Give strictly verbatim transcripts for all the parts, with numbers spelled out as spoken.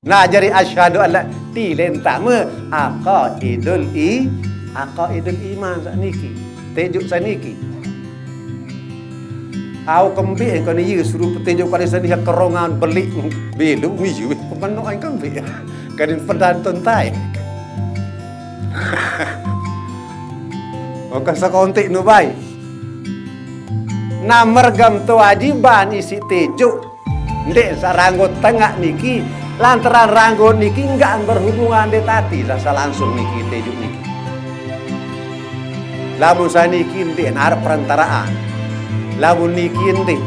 Nah, jari asyhadu alla tilen tame aqaidul i-, aqaidul iman saniki. Tejuk saniki. Au kembe engko ni ye suruh petejuk kali sani kerongan belik belu ni ye. Pemanu ai kembe. Kadin pedan tontai. Oka sakontik nu bai. Nah, mergam kewajiban isi tejuk. Ndeq saq ranggo tengaq niki, lantaran ranggo niki enggak berhubungan dait ati, rasa langsung niki tejuk niki. Lamun saniki ndeq naraq perentaraan. Lamun niki ndeq.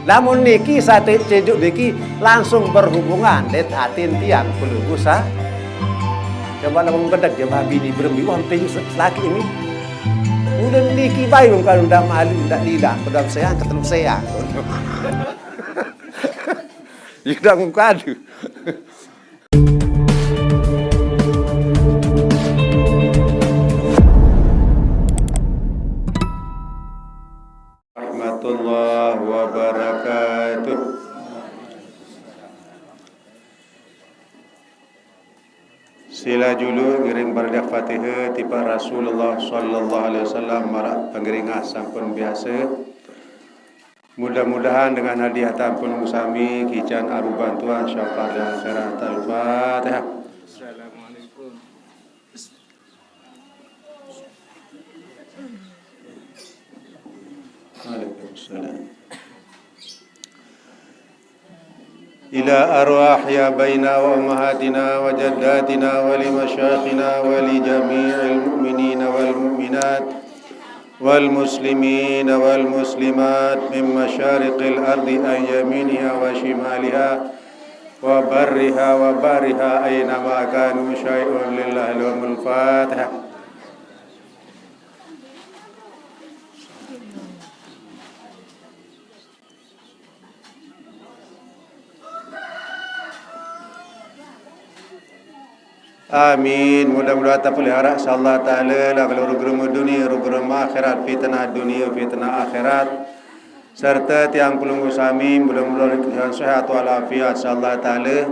Lamun niki sate tejuk niki langsung berhubungan dait atin tiang pelungguh sa-, coba lamun gedeg jemaah bini berembe, wah, tejuk se-, selaki ini. Udah niki bae wong kalau ndak malu, ndak lila, pedam seang, ketelu seang. Yuda ngungkadu. Warahmatullahi wabarakatuh. Sila julu ngiring bardiah Fatihah tipaq Rasulullah sallallahu alaihi wasallam maraq pengiringah sampun biasa. Mudah-mudahan dengan hadiah tampun sami kican aruh bantuan syafaat di akhirat. Al-Fatihah. Assalamualaikum. Waalaikumsalam. إلى أرواح آبائنا وأمهاتنا وجداتنا ولمشايخنا ولجميع المؤمنين والمؤمنات والمسلمين والمسلمات من مشارق الأرض عن يمينها وشمالها وبرها وبحرها أينما كانوا شيء لله لهم الفاتحة. Amin. Mudah-mudahan tapelihara, insyaallah taala, lah kalau rugi-rugi dunia, rugi-rugi akhirat, fitnah dunia, fitnah akhirat. Serta tiang pelungguh sami, mudah-mudahan diberikan sehat walafiat, insyaallah taala.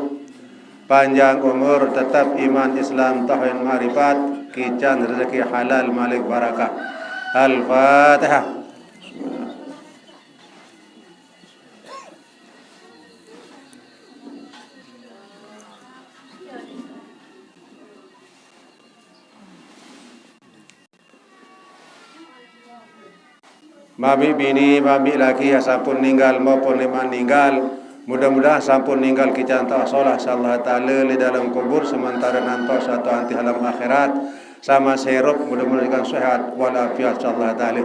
Panjang umur, tetap iman, Islam, tauhid, ma'rifat, kican rezeki halal, malik barakah. Al-Fatihah. Mamiq bini, mamiq laki yang sampun ninggal maupun leman ninggal, mudah-mudahan sampun ninggal kican tauq solah, insyaallah taala, leq dalem kubur, sementare nantos atau anti alam akhirat, sama serop, mudah-mudahan sehat walafiat, insyaallah taala.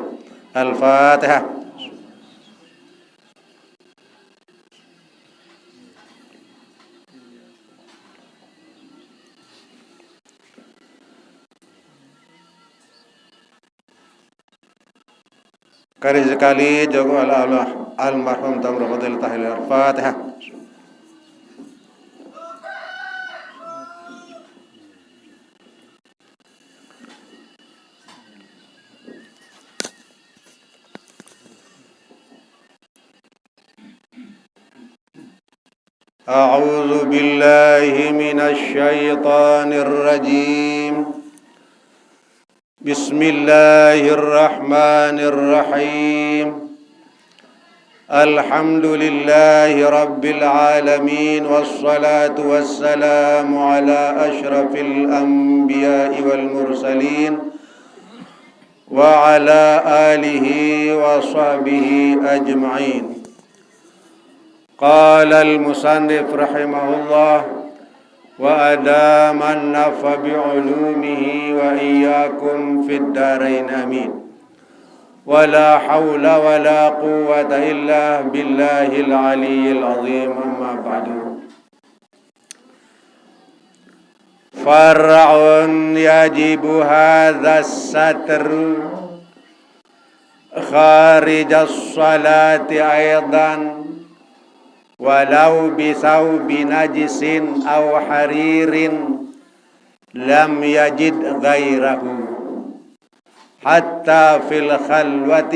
Al-Fatihah. Kali sekali joko al-, al-, almarhum Tamru Fadil Tahil Al-Fatihah. أعوذ بالله من الشيطان الرجيم. بسم الله الرحمن الرحيم. الحمد لله رب العالمين، والصلاة والسلام على أشرف الأنبياء والمرسلين، وعلى آله وصحبه أجمعين. قال المصنف رحمه الله: وأدام النفع بعلومه وإياكم في الدارين، آمين. ولا حول ولا قوة إلا بالله العلي العظيم. أما بعد. فرع يجب هذا الستر خارج الصلاة أيضا، ولو بثوب نجس أو حرير لم يجد غيره، حتى في الخلوة،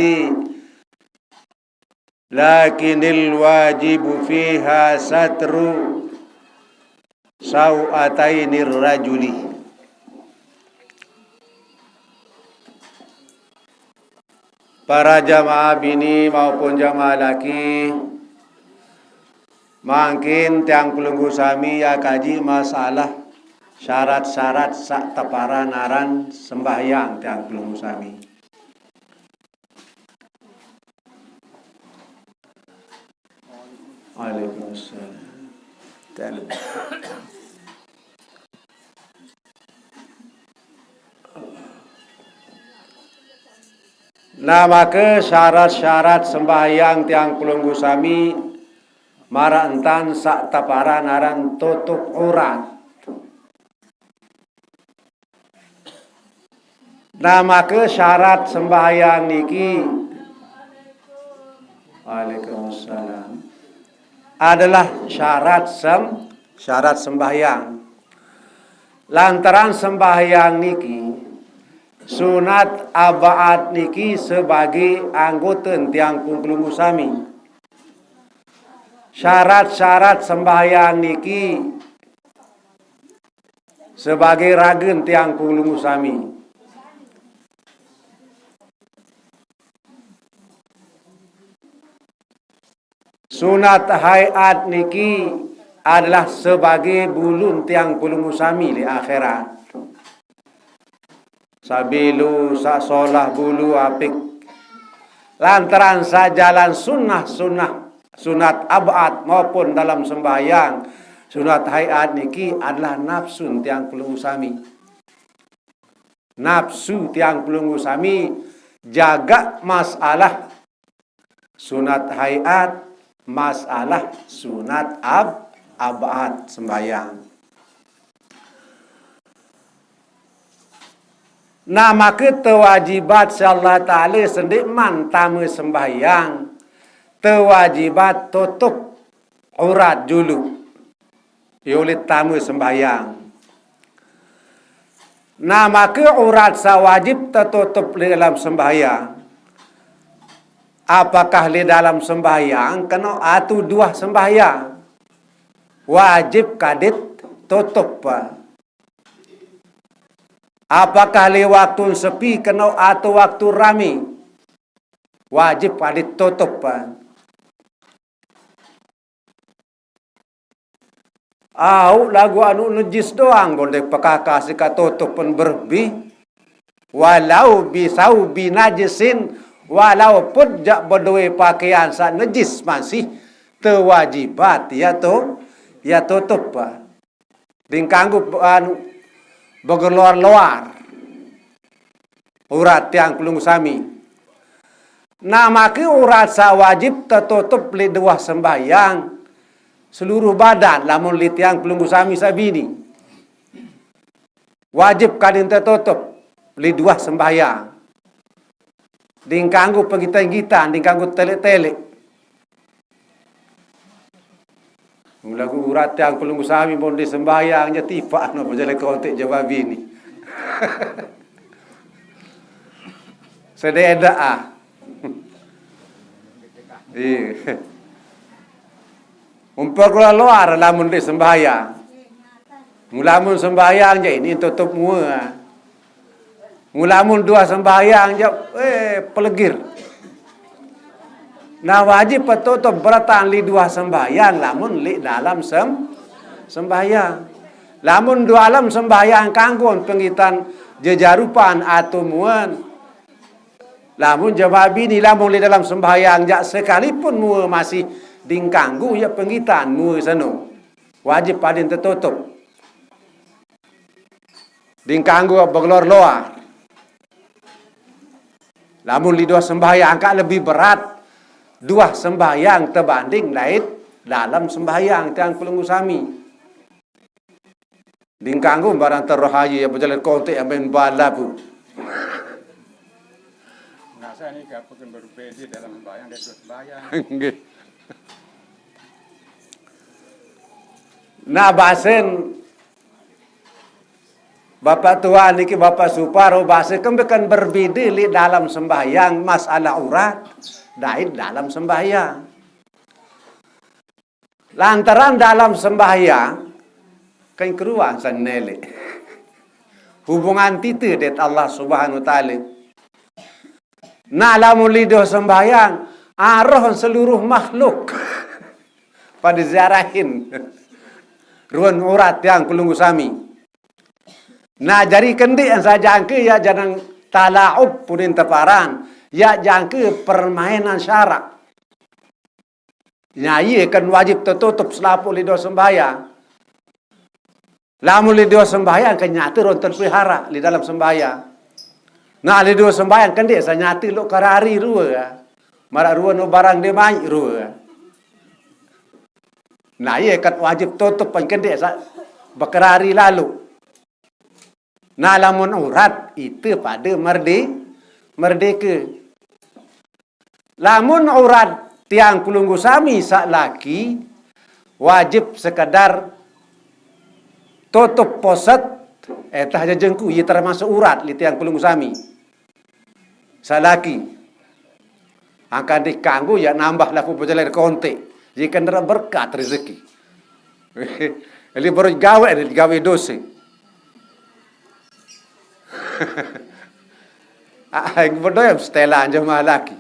لكن الواجب فيها ستر Sau'atainir rajuli. Para jamaah bini maupun jamaah laki, mangkin tiang pelungguh sami ya kaji masalah syarat-syarat sak teparan aran sembahyang tiang pelungguh sami. Waalaikumsalam. Dan Nah, maka syarat-syarat sembahyang tiang pelungguh sami mara entan sak teparan aran tutup urat. Nah, maka syarat sembahyang niki, Waalaikumsalam, adalah syarat sem syarat sembahyang. Lantaran sembahyang niki, sunat ab'ad niki sebagai anggota tiang pelungguh sami. Syarat-syarat sembahyang niki sebagai ragen tiang pelungguh sami. Sunat hai'at niki adalah sebagai bulun tiang pelungguh sami di akhirat. Sabilu sak solah bulu apik. Lantaran sajalan sunnah-sunnah, sunat ab'ad maupun dalam sembahyang, sunat hai'at niki adalah nafsu tiang pelungguh sami. Nafsu tiang pelungguh sami jaga masalah sunat hai'at, masalah sunat ab ab'ad sembahyang. Nah, maka tewajibat si Allah Ta'ala sendik man tama sembahyang, tewajibat tutup urat julu. Ia ulih tama sembahyang. Nah, maka urat sawajib tetutup di dalam sembahyang. Apakah di dalam sembahyang kena atu duah sembahyang? Wajib kadit tutup. Apakah li waktu sepi kena atu waktu rami? Wajib kadit tutup. Au lagu anu nejis doang boleh pekaka sika tutup pun berbi. Walau bisau binajisin, walaupun jak bedoi pakaian sak nejis masih tewajibat ya tu, ya tutup. Dingkanggu anu begeluar-luar urat tiang pelungguh sami. Nah, maka urat sak wajib tetutup li duah sembahyang seluruh badan lamun li tiang pelungguh sami sabini. Wajib kadin tetutup li duah sembahyang. Dingkanggu penggitan-gitan, dingkanggu telik-telik. Lagu urat tiang pelungguh sami pun di sembahyang je tipak no berjalan kontek je babi ni. Sededa ah. Iya. Umpar keluar luar lamun di sembahyang. Ngulamun sembahyang je ini tutup mua. Ngulamun dua sembahyang je, eh, pelegir. Nah, wajib petutup beratan li dua sembahyang lamun li dalam sem sembahyang. Lamun dua alam sembahyang kanggun penggitan jejarupan atau muan. Lamun jemaah bini lamun li dalam sembahyang jak sekalipun mua masih dingkanggu ya penggitan mua seno. Wajib padin tetutup. Dingkanggu begelor loa. Lamun li dua sembahyang ka lebih berat dua sembahyang tebanding dait dalam sembahyang tiang pelunggu sami. Dingkanggu barang terohayu ya berjalan kontek yang main bala pu. Nasa ni ka pekan berbeda dalam sembahyang dan dua sembahyang. Nggih. Nah, basen Bapak Tuan niki Bapak Suparo bahasa kembekan berbeda li dalam sembahyang masalah urat dait dalam sembahyang. Lantaran dalam sembahyang Kan keruan san nele. Hubungan tite det Allah Subhanahu wa Ta'ala. Nah, lamun lido sembahyang, aroh seluruh makhluk pada ziarahin. Ruan urat tiang kulunggu sami. Nah, jari kendik yang sajangke ya janang talaub punin teparan, ya jangke permainan syarak. Nya, iye kan wajib tertutup selapuh lido sembahyang. Lamun lido sembahyang kan nyata ron terpelihara di dalam sembahyang. Nah, lido sembahyang kan dia sanyata lo karari rua. Marak rua no barang dia mai rua. Nah, iye kan wajib tutup pan kan dia sa bekerari lalu. Nah, lamun urat, itu pada merde, merdeka. Lamun urat tiang kulunggu sami sak laki, wajib sekadar tutup poset, eh, tah jejengku, ia termasuk urat li tiang kulunggu sami. Sak laki. Angkan dikanggu, ya nambah lapu pejalir konte. Jika nera berkat rezeki. Eli baru gawe, gawe dosa. Ah, yang bodoh ya setelan jemaah laki.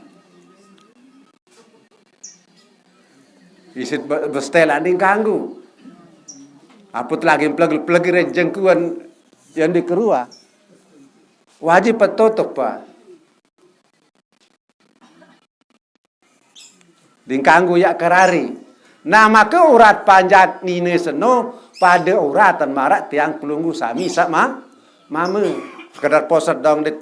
Isit be-, besetelan dingkanggu. Aput lagi pelegel-pelegel jengkuan yang dikerua. Wajib petutup, Pak. Dingkanggu ya kerari. Nah, maka urat panjak nine seno pada uratan marak tiang pelunggu sami sak ma-, mama. Sekedar poset dong di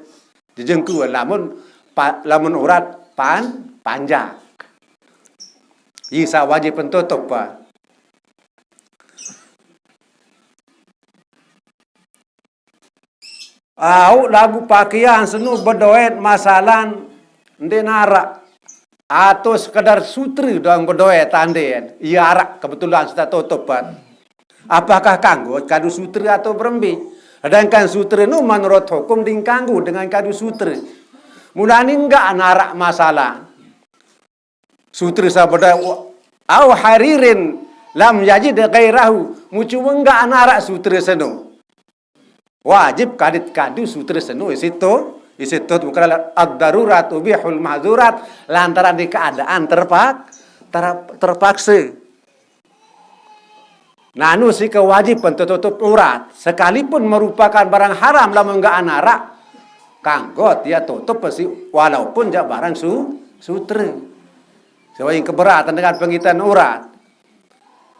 jejengku lamun pa-, lamun urat pan-, panjak. Isa wajib pentutup, Pak. Au lagu pakian senu bedoet masalan nde narak. Atau sekadar sutra doang bedoet tanden. Ia arak kebetulan serta tutupan. Apakah kanggo kadu sutra atau berembe? Sedangkan sutra nu menurut hukum dingkanggu dengan kadu sutra. Mulane enggak narak masalah. Sutra sabada wa-, au haririn lam yajid ghairahu. Mucu enggak narak sutra seno. Wajib kadit kadu sutra seno isito, isito bukan ad-darurat ubihul mahzurat lantaran di keadaan terpak-, ter-, terpaksa. Nanu si kewajiban tertutup urat, sekalipun merupakan barang haram lamun enggak narak, kanggo dia tutup pasti walaupun jak barang su-, sutra. Sebab yang keberatan dengan pengitan urat.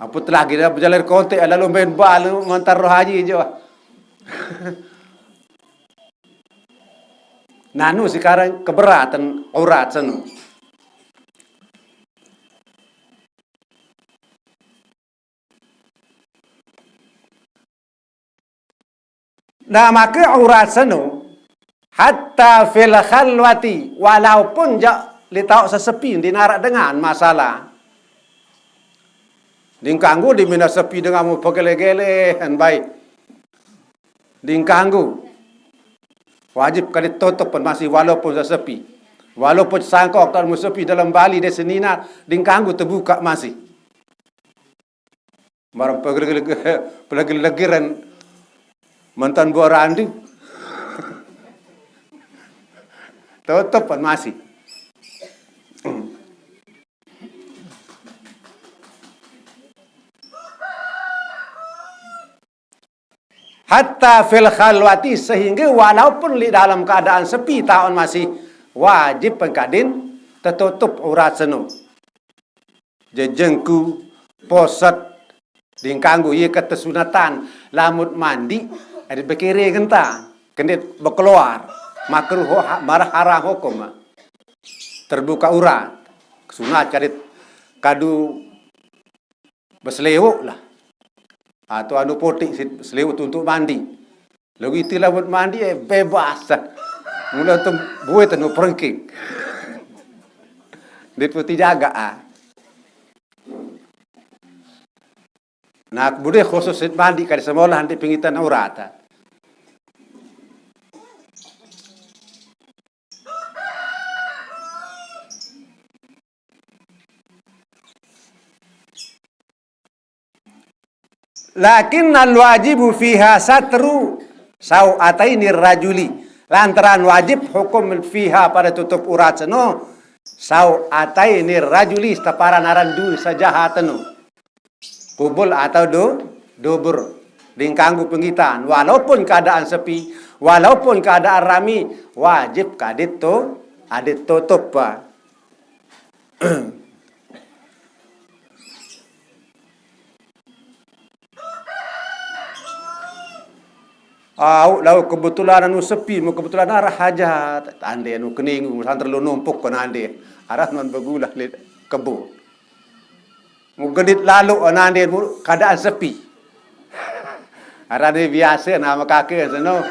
Apa telah kita berjalan kontak lalu main bal ngantar roh haji je. Nanu sekarang keberatan urat seno. Nah, maka urat seno hatta fil khalwati, walaupun jak litau sesepi di narak dengan masalah. Dingkanggu di mina sepi dengan mau pegele-gele, han bai. Dingkanggu. Wajib kali tutup pun masih walaupun sesepi. Walaupun sangkok dan musepi dalam Bali di senina, dingkanggu terbuka masih. Marang pegele-, pegele-gelegeran mantan buah randu. Tutup pun masih. Hatta fil khalwati, sehingga walaupun di dalam keadaan sepi taun masih wajib pengkadin tertutup urat seno. Jejengku, poset, dingkanggu, iya ketesunatan, lamut mandi, ada bekere genta, kendit bekeluar, makruh ho-, ha-, marah haram hukum. Terbuka urat, sunat kadit kadu beselewuk lah. Atau anu potik sit selewuk tu untuk mandi. Lagu itulah buat mandi, eh, bebas. Mula tu buat anu perengking. Dia putih jaga, ah. Nah, kemudian khusus sit mandi kali semolah nanti pengitan urat, ah. Lakinnal wajibu fiha satru sau'ataini rajuli. Lantaran wajib hukum fiha pada tutup urat seno, sau'ataini rajuli, seteparan aran due sajahat eno. Kubul atau do, dubur. Dingkanggu penggitan. Walaupun keadaan sepi, walaupun keadaan rami, wajib kadit to, adit tutup, Pak. Au, lau kebetulan anu sepi, mu kebetulan arah hajat. Ande anu keningu, santer lu numpuk kon ande. Arah non begula li kebo. Mu gedit lalu, oh, nande mu keadaan sepi. Arah ni biasa nama kake seno.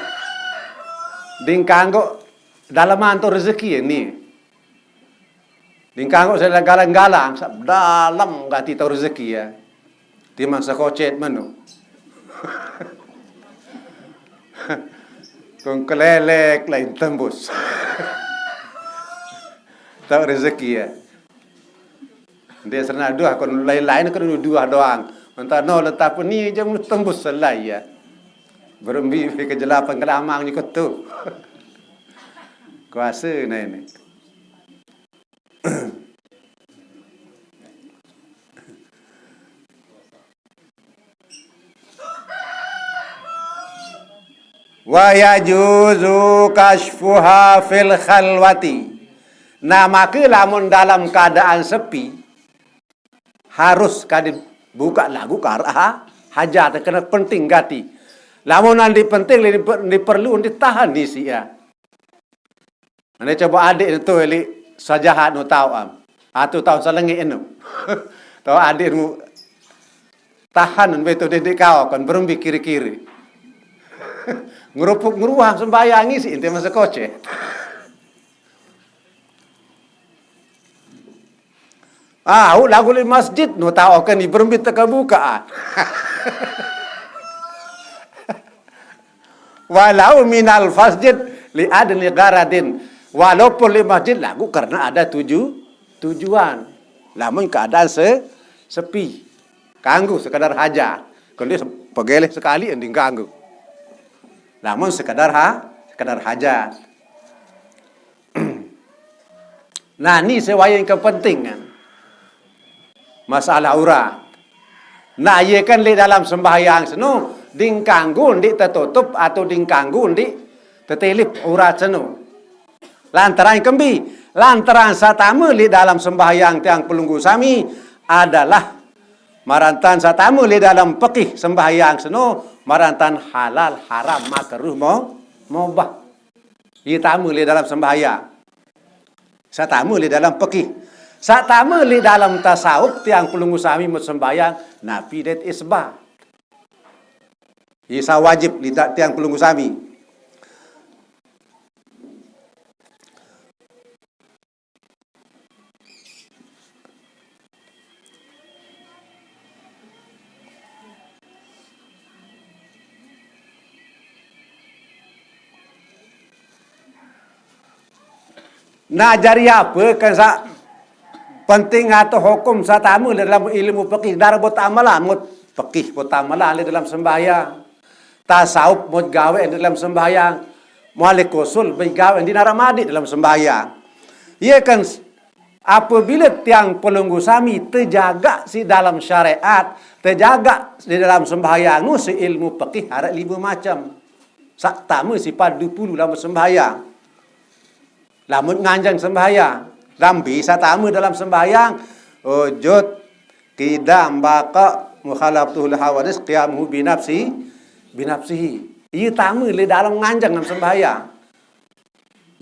Dingkanggo dalam anto rezeki ni. Dingkanggo saya galang-galang, sab dalam gati tau rezeki ya. Timang sekocet menu. Kong kelelek lain tembus. Tau rezeki ya. Dia serna dua, kon lain-lain kon dua doang. Entah no letak pun ni je mu tembus selai ya. Berembi ke jelapan kelamang ni ketu. Kuasa na ini. Wa yajuzu kashfuha fil khalwati. Nah, maka lamun dalam keadaan sepi, harus kadi buka lagu karena hajat, kena penting gati. Lamun andi penting, andi per-, andi perlu, andi tahan di sia. Ane coba adik tu, eli sajahat nu tau am. Atu tau salengit enu. Tau adik nu tahan betul didik kau kan berembi kiri-kiri. Ngerupuk ngeruang sembahyang isi ente masa koce. Ah, au lagu li masjid, nu tau kan di berembi teka buka, ah. Walau minal masjid li adni garadin. Walaupun li masjid lagu karena ada tuju-, tujuan. Lamun keadaan se-, sepi. Kanggu sekadar hajat. Kalau dia se-, pegeleh sekali ending kanggu. Lamun sekadar ha-, sekadar hajat. Nah, ni sewayan kepentingan. Masalah urat. Nah, iya kan li dalam sembahyang seno, dingkanggu ndik tertutup atau dingkanggu ndik tertilip urat seno. Lantaran kembi, lantaran satama li dalam sembahyang tiang pelunggu sami adalah marantan satama li dalam pekih sembahyang seno, marantan halal, haram, makruh, mo-, mubah. Iya tama li dalam sembahyang. Satama li dalam pekih. Satama li dalam tasawuf tiang pelunggu sami mun sembahyang, napi dait isbat. Iya sawajib li ta-, tiang pelunggu sami. Nah, jari apa kan sa-, penting atau hukum satama li dalam ilmu pekih, dara buat amalan, mut pekih buat amalan li dalam sembahyang. Tasawuf mut gawe di dalam sembahyang. Mualik usul begawe di naramadi dalam sembahyang. Iya kan, apabila tiang pelunggu sami terjaga si dalam syariat, terjaga di dalam sembahyang nu si ilmu pekih ada lima macam. Satama si padu pulu dalam sembahyang. Lamun nganjang sembahyang, lambi satama dalam sembahyang, ujud, qidam, baqa, mukhalafatuhul hawadis, qiyamuhu binafsi, binafsihi. Iya tama li dalam nganjang dalam sembahyang.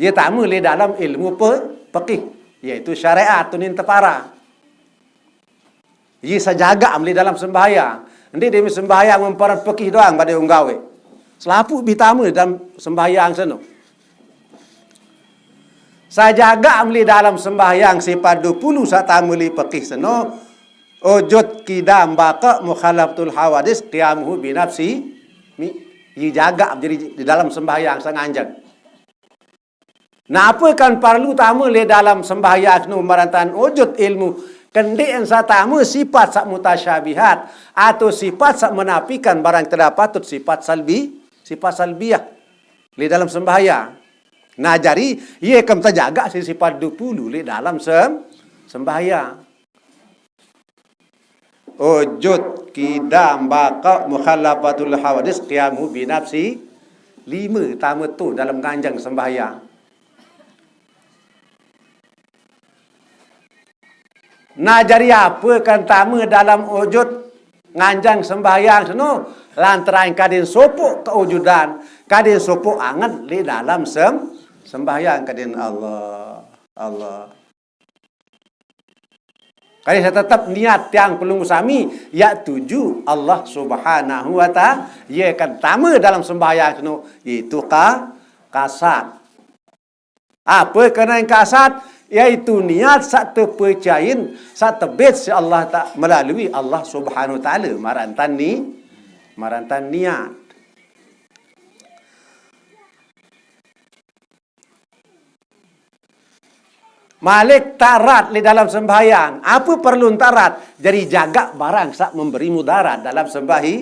Iya tama li dalam ilmu pe-, pekih, yaitu syariat tunin tepara. Iya sajaga am li dalam sembahyang. Ndik demi sembahyang memparan pekih doang pada unggawe. Selapu bitama dalam sembahyang seno. Sajaga am li dalam sembahyang sipadu pulu satama li pekih seno. Ujud, qidam, baqa, mukhalafatul hawadis, qiyamuhu binafsi. Mi, iya jaga jadi di dalam sembahyang sanganjang. Nah, apa kan parlu tama li dalam sembahyang nu marantan ujud ilmu Kendik yang satama sifat sak mutasyabihat atau sifat sak menafikan barang tidak patut, sifat salbi, sifat salbiah. Di dalam sembahyang. Nah, jari, iya kam terjaga si sifat dua puluh di dalam sem, sembahyang. Wujud, qidam, baqa, mukhalafatul hawadis, qiyamu binafsi. Lima tama tu dalam ganjang sembahyang. Nah, jari apa kan tama dalam wujud nganjang sembahyang seno? Lantaran kadin sopok kewujudan, kadin sopok angen di dalam sem, sembahyang kadin Allah. Allah. Kali saya tetap niat tiang pelunggu sami, ya tuju Allah Subhanahu wa Ta'ala, ya kan tama dalam sembahyang seno, itu ka, kasat. Apa kena yang kasat? Yaitu niat sak tepecain, sak tebit si Allah ta, melalui Allah Subhanahu wa Ta'ala marantan ni, marantan niat. Malik tarat di dalam sembahyang. Apa perlu tarat? Jadi jaga barang sak memberi mudarat dalam sembahi,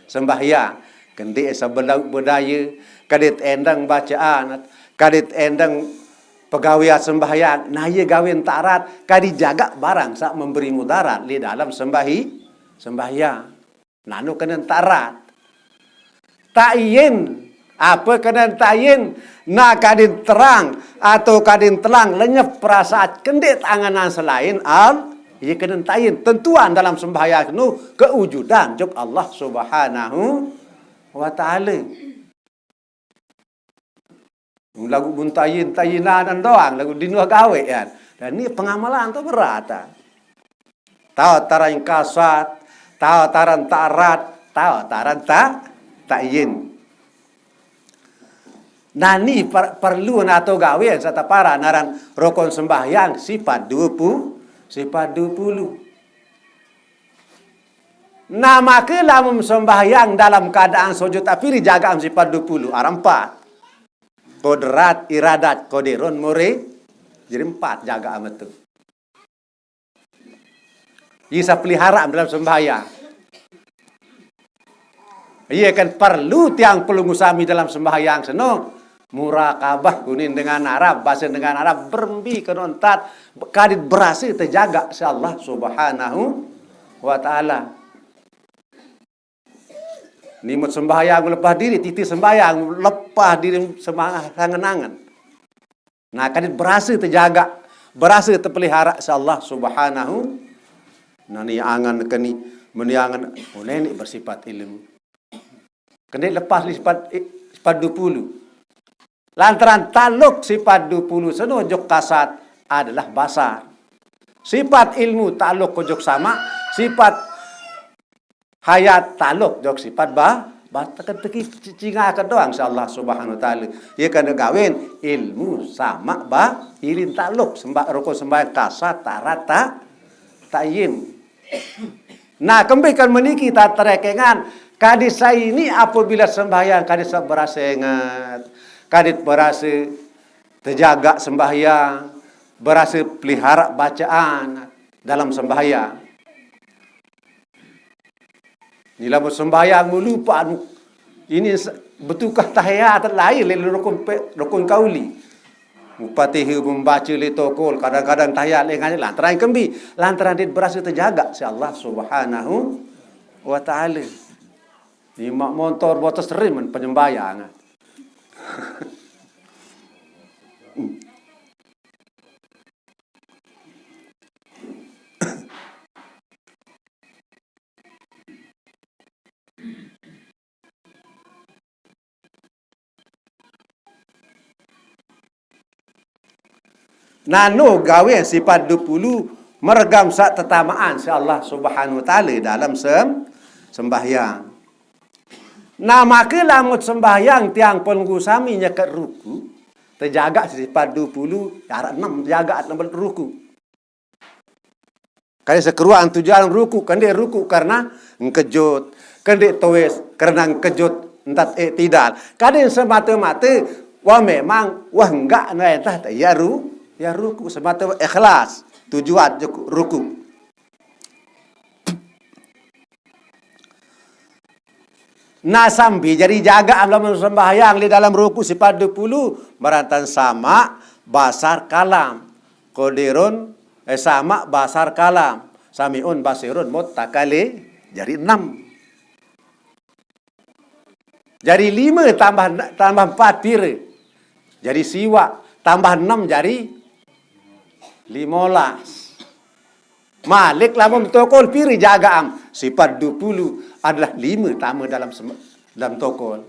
sembahyang. Kendik sebelau bedaya, kadit endang bacaan, kadit endang pegawean sembahyang. Nah, iya gawean tarat, kadi jaga barang sak memberi mudarat di dalam sembahi, sembahyang. Nano kena tarat. Ta'yin. Apa kena ta'yin? Nah, kadin terang atau kadin telang lenyap perasaan kendik tanganan selain Al, iya kena ta'yin. Tentuan dalam sembahyang nu kewujudan jok Allah Subhanahu wa Ta'ala. Lagu mun ta'yin, ta'yinan doang, lagu dinuh gawe kan. Dan ni pengamalan tu berat. Ah. Tau taran kasat, tau taran tarat, tau taran ta, ta'yin. Nah, ni per, perlu nato gawe serta para naran rokon sembahyang sifat dua puluh, sifat dua puluh. Nah, maka lamun sembahyang dalam keadaan sujud tapi dijaga sifat dua puluh, ada empat. Kodrat, iradat, kodirun, muri. Jadi empat jaga amat tu. Isa pelihara dalam sembahyang. Iya kan perlu tiang pelunggu sami dalam sembahyang seno. Murakabah kuning dengan Arab, bahasa dengan Arab, berembi kenontat, kadit berasa terjaga si Allah Subhanahu wa Ta'ala. Nimut sembahyang lepas diri, titi sembahyang lepas diri sembahyang angen-angen. Nah, kadit berasa terjaga, berasa terpelihara si Allah Subhanahu. Nah, ni angan keni, meni angan, oh, nenek bersifat ilmu. Keni lepas li sifat, sifat dua puluh. Lantaran taluk sifat dua puluh seno jok kasat adalah basar. Sifat ilmu taluk jok sama, sifat hayat taluk jok sifat ba, ba teken teki cinga ke doang si Allah Subhanahu wa Ta'ala. Iya kan gawen ilmu sama ba ilin taluk sembah rokok sembahyang kasat tarat ta, ta'yin. Nah, kembe kan meniki ta terekengan. Kadit saini apabila sembahyang kadit sa berasa ingat, kadit berasa terjaga sembahyang, berasa pelihara bacaan dalam sembahyang. Ni lamun sembahyang mulu pak anu, ini se, betukah tahiyat lain le rukun pe, rukun kauli. Mupatiha membaca le tokol, kadang-kadang tahiyat le ngani lantaran kembi, lantaran dia berasa terjaga si Allah Subhanahu wa Ta'ala. Ni mak montor botos rim penyembahyang. Nano gawe sifat dua puluh meregam sak tetamaan si Allah Subhanahu wa Ta'ala dalam sem, sembahyang. Nah, maka lamun sembahyang tiang pelunggu sami nyeket ruku, terjaga sifat dua puluh, syarat enam terjaga enam ruku. Kali sekeruan tujuan ruku, kende ruku karena engkejut, kende towes karena engkejut entat eh tidak. Kadin semata-mata wah memang wah enggak na entah tak ya ru, ya ruku semata ikhlas tujuan ruku. Nah, sambil jari jaga am lamun sembahyang di dalam ruku' sipat dua puluh, marantan sama', basar, kalam. Qadirun, eh, sama', basar, kalam. Sami'un, basirun, mutakali, jari enam. Jari lima tambah, tambah empat pira? Jari siwa, tambah enam jari lima belas. Malik lamun tokol pira jaga am? Sipat dua puluh adalah lima tama dalam sem-, dalam tokol.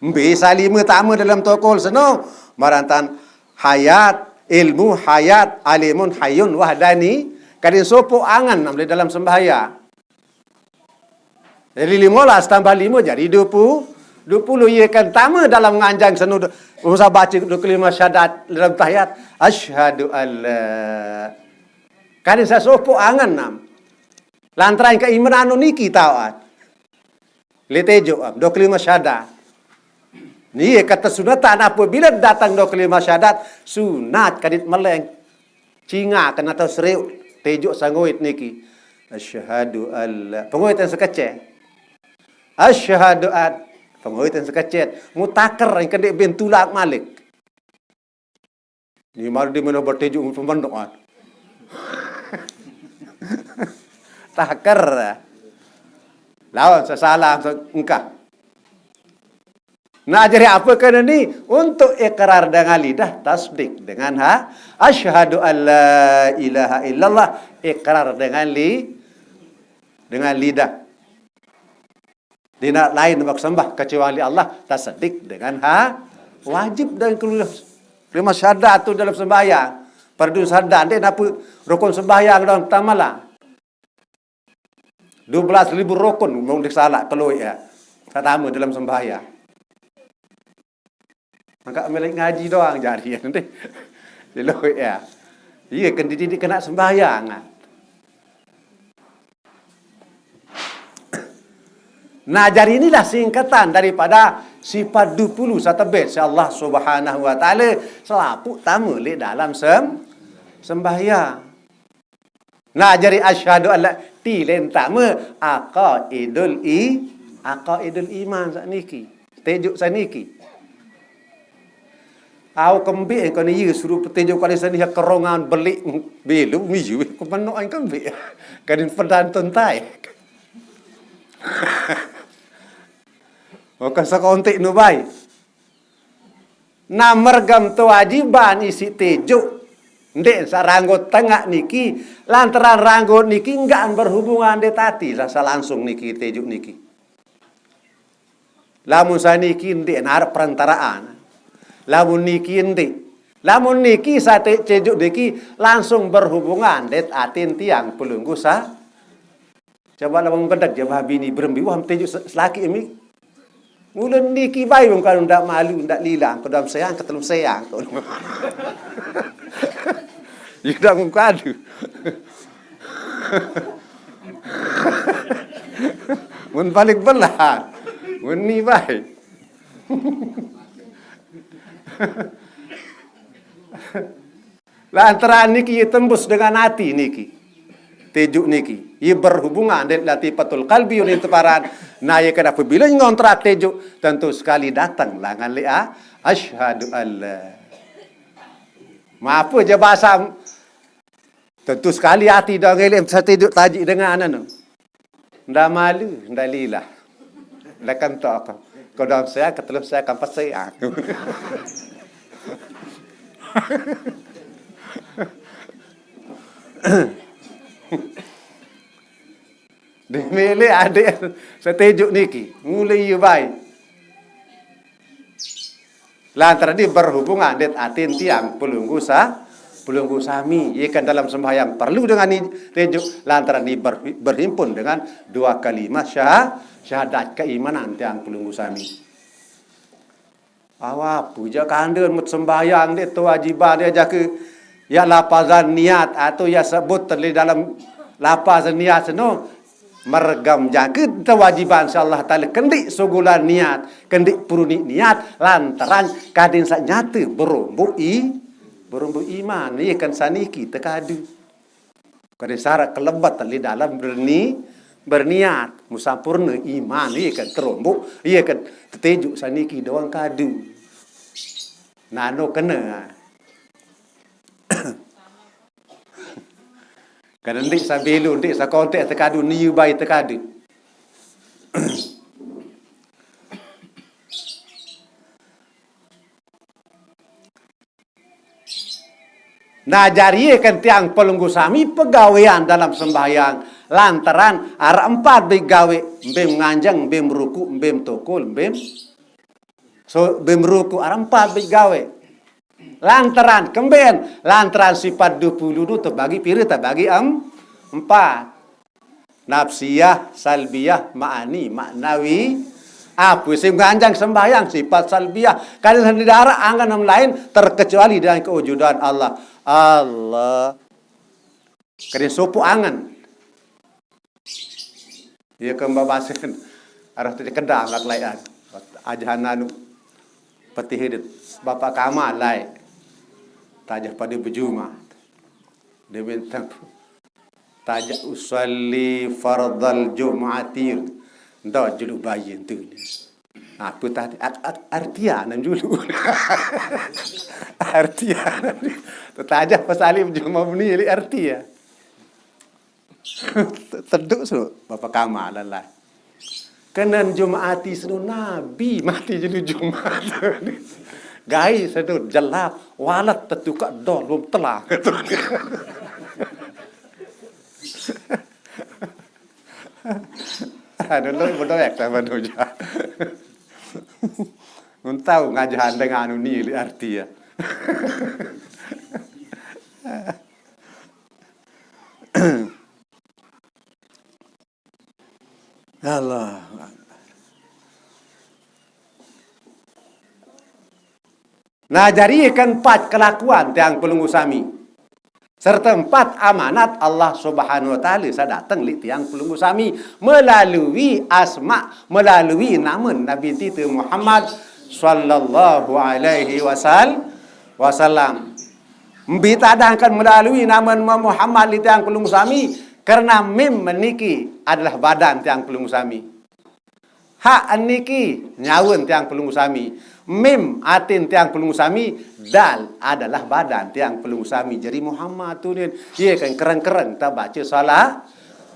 Bisa lima tama dalam tokol seno, marantan hayat, ilmu, hayat, alimun, hayun, wahdani. Kadin sopo angan am di dalam sembahyang. Jadi lima belas tambah lima jadi dua puluh. Dua puluh, iya kan tama dalam nganjang seno, usah baca dua kalimah syahadat dalam tahiyat. Asyhadu alla. Kadin sasopo angan am. Lantaran keimanan niki taat. Le tejo am, dua kalimah syahadat. Ni kata sunatan apabila datang dua kalimah syahadat, sunat kadit meleng. Cinga kena tau seriuk, tejo sangoit niki. Asyhadu alla. Pengoit yang sekecil. Asyhadu ad. Pengoit yang sekecil. Mutaker yang kedek ben tulak malik. Ni malu di mana bertejuk pembentuk, ah. Taker. Lawan sesalah engkah. Nah, jadi apa kena ni? Untuk ikrar dengan lidah, tasdik dengan ha. Asyhadu an la ilaha illallah, ikrar dengan li-, dengan lidah. Tidak lain maksembah kecuali Allah, tasdik dengan ha. Wajib dan kelima, kelima syahadat tu dalam sembahyang. Fardu syahadat, ndak napa rukun sembahyang dalam tamala. Dua belas ribu rukun, mau disalah keluar ya. Pertama dalam sembahyang. Maka milik ngaji doang jari nanti. Keluar ya. Iya, kan dididik kena sembahyang. Nah, jari inilah singkatan daripada sifat dua puluh satebet si Allah Subhanahu wa Ta'ala selapu tama le dalam sem-, sembahyang. Nah, jari asyhadu alla ti lentama aqaidul i-, aqaidul iman saniki. Tejuk saniki. Au kembik engkau ni, iya suruh petejuk kali sani ha kerongan belik belu miyu, ku menok ai kembik. Kadin pedan tentai. Oka sekontik nu bai. Nah, mergam kewajiban isi tejuk. Ndek sa ranggo tengah niki, lantaran ranggo niki enggak berhubungan de tati, rasa langsung niki tejuk niki. Lamun saniki ndik narep perantaraan. Lamun niki ndik. Lamun niki sate cejuk niki langsung berhubungan det atin tiang pelungguh sa. Coba lamun bedek jabah bini berembi, wah, tejuk se-, selaki emi. Mula niki bae wong kalau ndak malu, ndak lila, kedam sayang, ketelum sayang. Yudak mengkadu. Mun balik belah. Mun ni bae. Lantaran niki ye tembus dengan ati niki. Tejuk niki. Ye berhubungan dengan latifatul qalbi, oleh teparan. Nah, ye kan apabila ngontrak tejuk, tentu sekali datang langan lea. Asyhadu alla. Maaf je bahasa. Tentu sekali ati dah ngelem satu hidup taji dengan anu. Nda malu, nda lila. Nda kentok. Kodam saya, ketelum saya, kampas saya. Demi le adik setejuk niki, mulai ye bae. Lantaran ni berhubungan det atin tiang pelungguh sa-, pelungguh sami. Ye kan dalam sembahyang perlu dengan ni tejuk, lantaran ni ber-, berhimpun dengan dua kalimah syah-, syahadat keimanan tiang pelungguh sami. Awa puja kandun mut sembahyang de kewajiban de jaka ya lapazan niat atau ya sebut terli dalam lapazan niat seno. Mergam jangka kewajiban si Allah Taala kendi sugulan niat, kendi peruni niat, lantaran kadin sak nyata berombo i-, berombo iman, ye kan saniki tekadu. Kadin syarat kelebat li dalam berni, Berniat, musampurna iman, iye kan terombok, iye kan tetejuk saniki doang kadu. Nano kena. Kan ndeq sabelo, ndeq sakontek tekadu, niu bai tekadu. Nah, jari kan tiang pelungguh sami pegawean dalam sembahyang, lantaran araq empat bait gawe, mbem nganjeng, mbem ruku, mbem tokol, mbem so, mbem ruku, araq empat bait gawe. Lantaran kemben, lantaran sipat due pulu tu tebagi pire? Tebagi em-, empat. Nafsiyah, salbiyah, ma'ani, maknawi. Ape sing nganjeng sembahyang? Sipat salbiyah. Kadang sendiri darah angen lain terkecuali dengan kewujudan Allah. Allah. Kadang sopoq angen. Iye ke mbak basen. Arah tu kedang lak lain. Ajahan anu. Petih idup. Bapak Kamal lain. Tajah pade bejumat. Dia minta Tajak usalli fardal jum'ati. Nda julu bayi tu. Apa tadi? Ar-, ar-, artia nam julu. Artia nam julu. Tajak pasal juma buni li artia. Teduk su Bapak Kamal lah. Kenan Jumat ati seno nabi mati jelu Jumat. Gai seno jelap, walet tetukak dol, lom telang. Anu lo bodoh ya sama doja. Mun tau ngajahan dengan anu ni arti ya. Allah. Nah, jari kan empat kelakuan tiang pelungguh sami. Serta empat amanat Allah Subhanahu wa Taala saq dateng leq tiang pelungguh sami melalui asma, melalui namen Nabi ente Muhammad sallallahu alaihi wasal-, wasallam. Mbe tadahkan melalui namen Muhammad leq tiang pelungguh sami, karena mim niki adalah badan tiang pelungguh sami. Hak niki nyawen tiang pelungguh sami. Mim atin tiang pelungguh sami. Dal adalah badan tiang pelungguh sami. Jari Muhammad tunin. Ye kan kereng-kereng ta baca salah,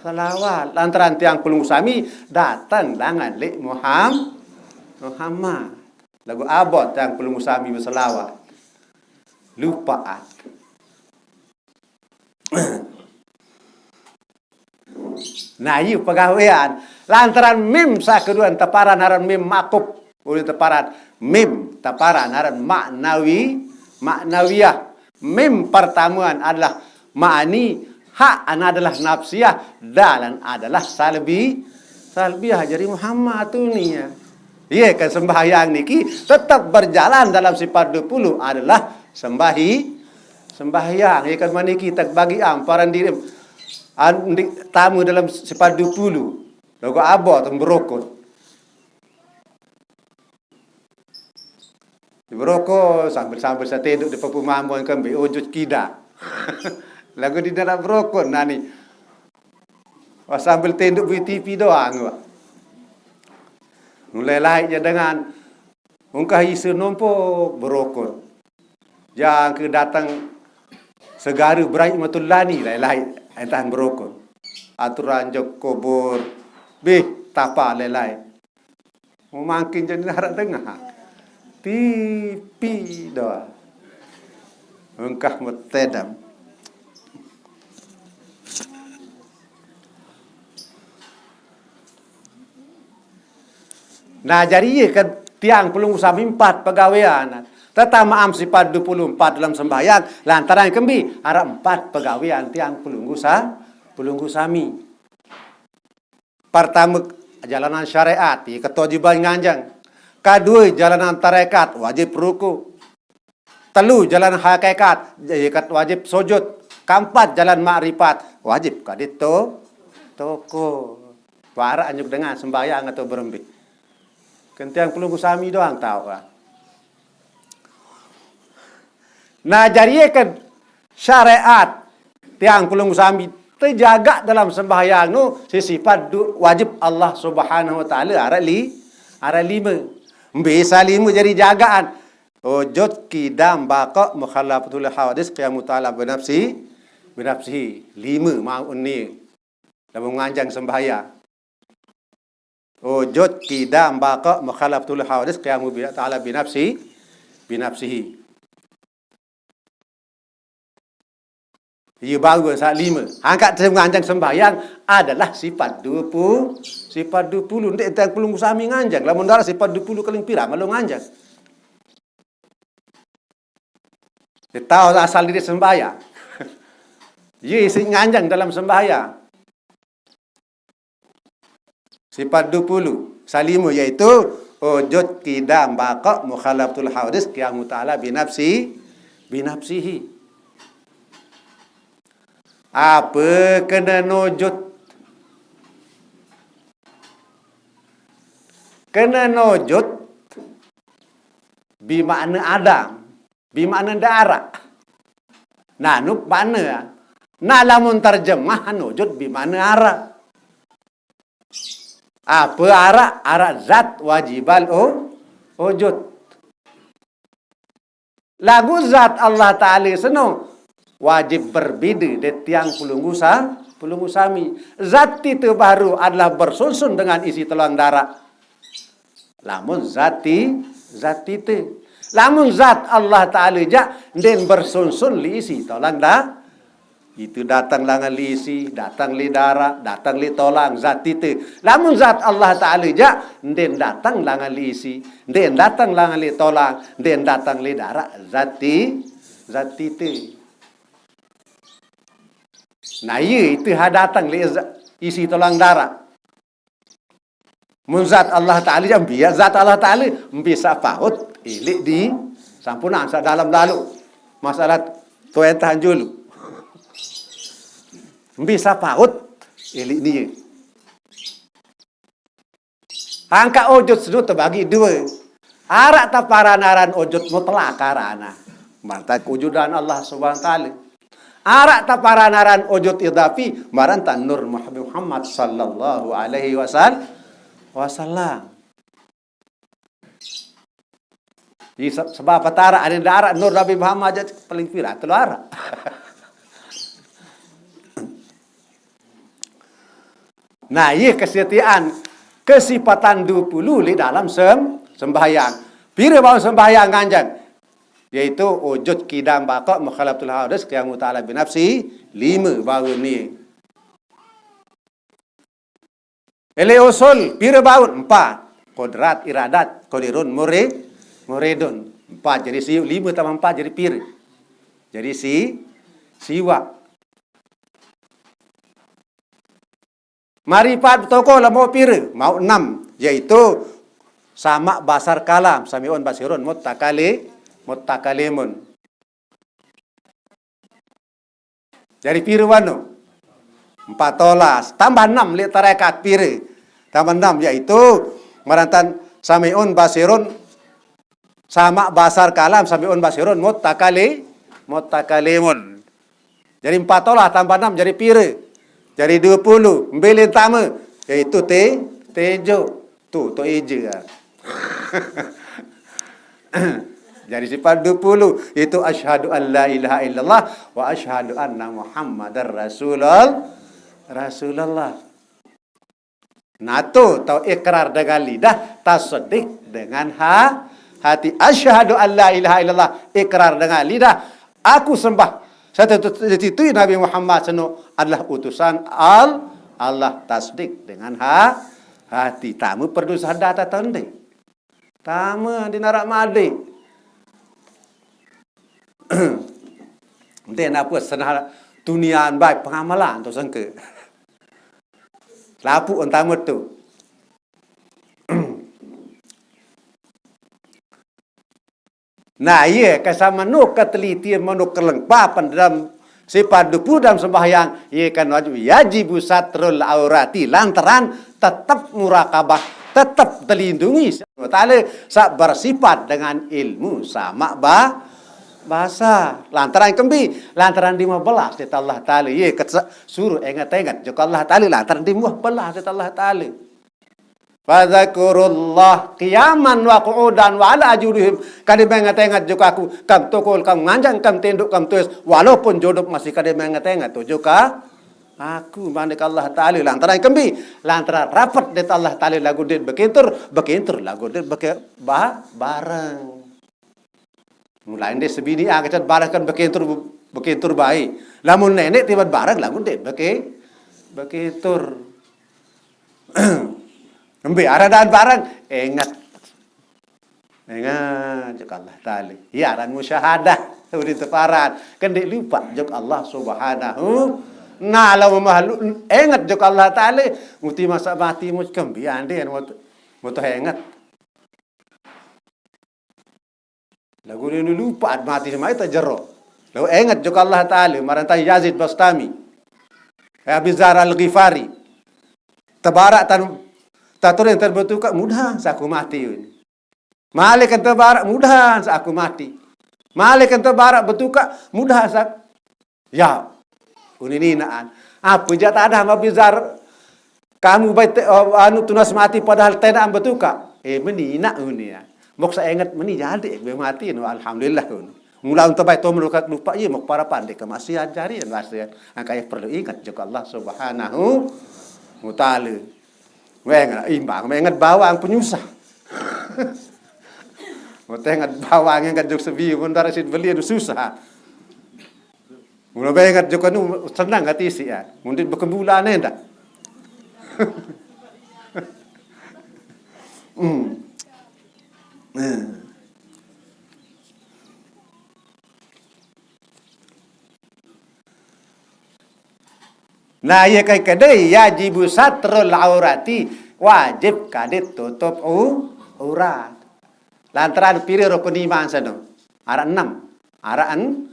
salawat. Lantaran tiang pelungguh sami dateng dangan leq Muham-, Muhammad. Laguq abot tiang pelungguh sami beselawat. Lupaat. Nah, iye pegawean. Lantaran mim saq keduan teparan aran mim makup. Ulih teparan mim, teparan aran maknawi, maknawiyah. Mim pertamean adalah ma'ani, ha'an adalah nafsiyah, dalan adalah salbi-, salbiyah. Jari Muhammad tu ni ya. Iye kan sembahyang niki tetep berjalan dalam sipat due puluh adalah sembahi-, sembahyang. Iye kan maniki tak bagi am paran diri. An-, ndi-, tame dalam sipat due puluh. Laguq abot berokon. Berokon sambil-sambil saq tenduk di pepu mambon kembe ujut kida. Laguq di dalam berokon nani. Wah, sambil tenduk bui T V doang, wah. Mulai laik je dengan ungkah ise nompo berokon. Jangke dateng segare berai metul lani, lai-lai entan berokon. Aturan jok kobor, bih, tapa, lai-lai. Mangkin jani narak dengah. Tipi doang. Engkah metedam. Nah, jari iye kan tiang pelungguh sami empat pegawean. Tetamaam sipat due puluh empat dalam sembahyang, lantaran kembe araq empat pegawean tiang pelungguh sa-, pelungguh sami. Pertame, jalanan syariat, iye kewajiban nganjeng. Kedue, jalanan tarekat, wajib ruku. Telu, jalan hakikat, iye kat wajib sujud. Keempat, jalan makrifat, wajib kadi to-, toko. Wah, araq anjuk dengan sembahyang atau berembe. Kentiang pelungguh sami doang tao, ah. Nah, jari iye kan syariat tiang pelungguh sami Terjaga dalam sembahyang tu, si sifat du-, wajib Allah Subhanahu Wa Taala arat li-, arat lima. Bisa lima jadi jagaan. Wujud, qidam, baqa, mukhalafatul hawadis, qiyamu ta'ala binafsi, binafsihi. Lima mau ni. Dalam nganjang sembahyang. Wujud, qidam, baqa, mukhalafatul hawadis, qiyamu bi-, ta'ala binafsi, binafsihi. Ia baru sifat lima. Angkat nganjang sembahyang adalah sifat dua puluh, sifat dua puluh. Ndak tang pelunggu sami nganjang. Lamun darat sifat dua puluh kaling pira malu nganjang. Dia tahu asal diri sembahyang. Ia isi nganjang dalam sembahyang. Sifat dua puluh. Salima iaitu wujud, qidam, baqa, mukhalafatul hawadis, qiyamu ta'ala binafsi, binafsihi. Apa kena wujud? Kena wujud bi makna adam, bi makna darat. Nah, nu makna. Nah, lamun terjemah wujud bi makna arat. Apa arat? Arat zat wajibal u-, wujud. Lagu zat Allah Ta'ala seno wajib berbeda di tiang pelunggu sa-, pelunggu sami. Zat itu baru adalah bersunsun dengan isi tulang darat. Lamun zati, zati te. Lamun zat Allah Ta'ala jak, den bersunsun li isi tulang da-, itu datang langan li isi, datang li darat, datang li tolang, zat ite. Lamun zat Allah Ta'ala jak, nden datang langan li isi, nden datang langan li tolang, nden datang li darat, zat i-, zat ite. Nah, iya itu ha datang li za-, isi tolang darat. Mun zat Allah Ta'ala ja mbiar zat Allah Ta'ala, mbi sapaut, ilik di, sampunang sa dalam lalu. Masalah tuan tahan julu. Mbi sapaut, ilik ni. Angka wujud senu terbagi dua. Arak taparan aran wujud mutlak karana. Mantap kewujudan Allah Subhanahu Wa Ta'ala. Arak taparan aran wujud idafi, maran ta Nur Muhammad sallallahu alaihi wasal-, wasallam. Jadi, se-, sebab patara ada darat Nur Nabi Muhammad aja paling pira, telu arak. Nah, iya kesetiaan, kesifatan dua puluh li dalam sem-, sembahyang. Pira bau sembahyang nganjang? Yaitu wujud, qidam, baqa, mukhalafatul hawadis, qiyamu ta'ala binafsi, lima baru ni. Ele usul, pira baut? Empat. Kodrat, iradat, kodirun, muri-, muridun. Empat jadi siu, lima tambah empat jadi pira? Jadi si, siwak. Maripat toko lemo pira? Mau enam, yaitu sama basar kalam, samiun basirun, mutakali-, mutakalimun. Jadi pira wanu? Empat belas. Tambah enam, li tarekat pira? Tambah enam, yaitu marantan samiun basirun, sama basar kalam, samiun basirun, mutakali-, mutakalimun. Jadi empat belas tambah enam jadi pira? Jadi dua puluh. Mbilin tama, yaitu te-, tejo. Tu, tu eja. Jadi sifat dua puluh itu asyhadu an la ilaha illallah wa asyhadu anna Muhammadar Rasulul-, Rasulullah. Nah, tu tau ikrar dengan lidah, tasdik dengan ha-, hati. Asyhadu an la ilaha illallah, ikrar dengan lidah. Aku sembah satu-satu Nabi Muhammad seno adalah utusan Al-, Allah, tasdik dengan ha-, hati. Tamu perlu sadar tanda. Tama di narak madi. Ente napa senah tunian bai pengamalan tu sangka. Lapu entama tu. Nah, iya, kasama nu ketelitian manu kelengkapan dalam sifat dupu dalam sembahyang, iya kan wajib, yajibu satrul aurati, lantaran tetap murakabah, tetap terlindungi Allah Ta'ala, sa bersifat dengan ilmu sama ba-, Basa. Lantaran kembi, lantaran dimuah belas dait Allah Ta'ala. Ye, kece-, suruh enget-enget jok Allah Ta'ala, lantaran dimuah belas dait Allah Ta'ala. Fadzakurullah qiyaman wa qu'udan wa ala junubihim. Kade menget-enget jok aku, kam tokol, kam nganjang, kam tendok, kam tuis, walaupun jodop masih kade menget-enget tu jok aku, manik Allah Ta'ala. Lantaran kembi, lantaran rapet dait Allah Ta'ala lagu dait bekentur, bekentur lagu dait beke-, ba-, bareng. Mulain dait sebini angkat bareng kan bekentur, bekentur bae. Lamun nenek tiba bareng lagu dait beke-, bekentur. Embe aradaan bareng, enget. Enget jok Allah Ta'ala. Ya, aran musyahadah. Udah teparan. Kan dait lupa jok Allah Subhanahu. Nah, lamun mahluk enget jok Allah Ta'ala, muti masa mati mu kembi ande mau, mau enget. Lagu ini lupa mati sama itu jero. Lalu enget jok Allah Ta'ala, maranta Yazid Bastami. Abi Dzar Al-Ghifari. Tabarak tan, tatur yang terbetuka mudah saku mati ini. Malik kan tabarak mudah saku mati. Malik kan tabarak betuka mudah sak. Ya, uni ninaan. Apa jat ada sama Abi Dzar, kamu baik te-, oh, anu tunas mati padahal tenaan betuka. Eh, meni nak uni ya. Moksa enget meni jadi be mati no, alhamdulillah uni. Mula untuk baik to melukat lupa, iya, mok para pandai ke masih ajari yang masih. Angkaya perlu ingat juga Allah Subhanahu wa Ta'ala. Weng, imbang, menget bawang penyusah. Mau tenget bawang yang kan jok sebi, mun dara sit beli anu susah. Mula menget jok anu senang hati si ya. Mundin bekembulan endah. Hmm. Eh. Nah, iya kai kedai yajibu satrul aurati, wajib kadit tutup u-, aurat. Lantaran piri rukun iman seno? Arak enam. Arak en-,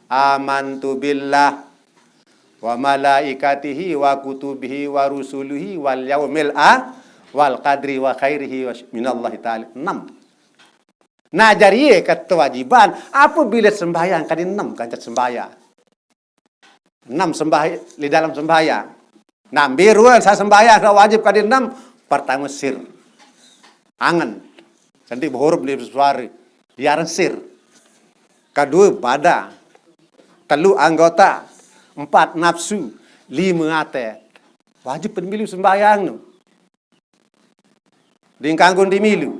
amantu billah wa malaikatihi wa kutubihi wa rusulihi wal yaumil a-, wal qadri wa khairihi wa sy-, minallahi ta'ala. Enam. Nah, jari ye kewajiban, apabila sembahyang kadit enam, kancet sembahyang. Enam sembah-, di dalam sembahyang. Nah, biruan sa sembahyang sa wajib kadit enam, pertama sir. Angen. Nanti berhuruf di suara. Diaran sir. Kedua, bada. Telu, anggota. Empat, nafsu. Lima, ate. Wajib pemilu sembahyang no. Dingkanggun di milu.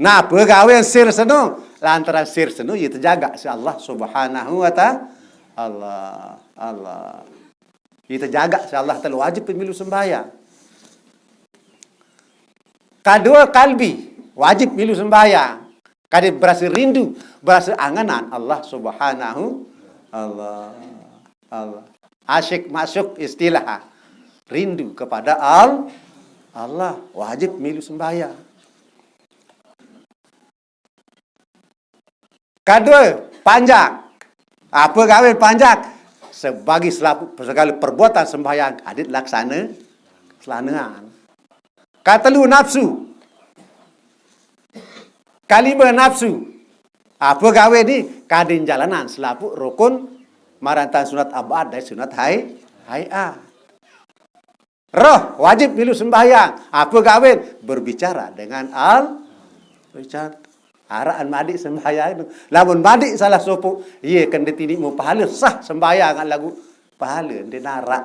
Nah, pegawean sir seno, lantaran sir seno, ya terjaga si Allah Subhanahu wa Ta'ala. Allah, Allah. Ya terjaga si Allah Ta'ala, wajib pemilu sembahyang. Kedua, kalbi, wajib milu sembahyang. Kadit berasa rindu, berasa anganan Allah Subhanahu, Allah, Allah. Asyik masuk istilah. Rindu kepada Al-, Allah, wajib milu sembahyang. Kedua, panjak. Apa gawe panjak? Sebagai selaku, segala perbuatan sembahyang kadit laksana, selanaan. Katelu nafsu. Kalima nafsu. Apa gawe ni? Kadin jalanan selaku rukun marantan sunat abad dari sunat hai, hai'ah. Roh wajib milu sembahyang. Apa gawe? Berbicara dengan al-, bicara. Araan madik sembahyang itu. Lamun madik salah sopo, iya kan ditini mau pahala sah sembahyang lagu pahala di narak.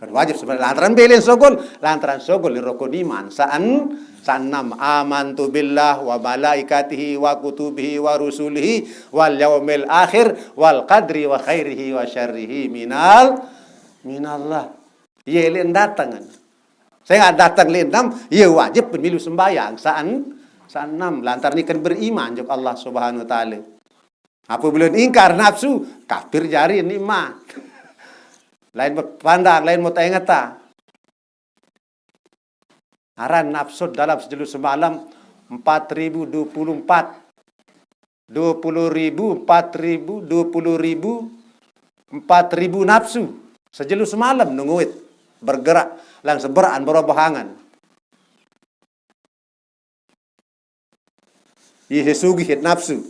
Kan wajib sebenarnya. Lantaran belin sogol, lantaran sogol di rukun iman. Saan, saan enam. Amantu billah wa malaikatihi wa kutubihi wa rusulihi wal yaumil akhir wal qadri wa khairihi wa syarrihi minal, minallah. Iya, lin datang kan. Saya nggak datang lin enam, iya wajib pemilu sembahyang. Saan, saan enam. Lantaran ikan beriman jok Allah Subhanahu wa Ta'ala. Apabila ingkar nafsu, kafir jari nikmat. Lain berpandang, lain mau tengeta. Aran nafsu dalam sejelu semalam empat ribu dua puluh empat. Dua puluh ribu, empat ribu, dua puluh ribu, empat ribu nafsu. Sejelu semalam nungguit. Bergerak, lang seberaan, berobohangan. Isi sugih nafsu.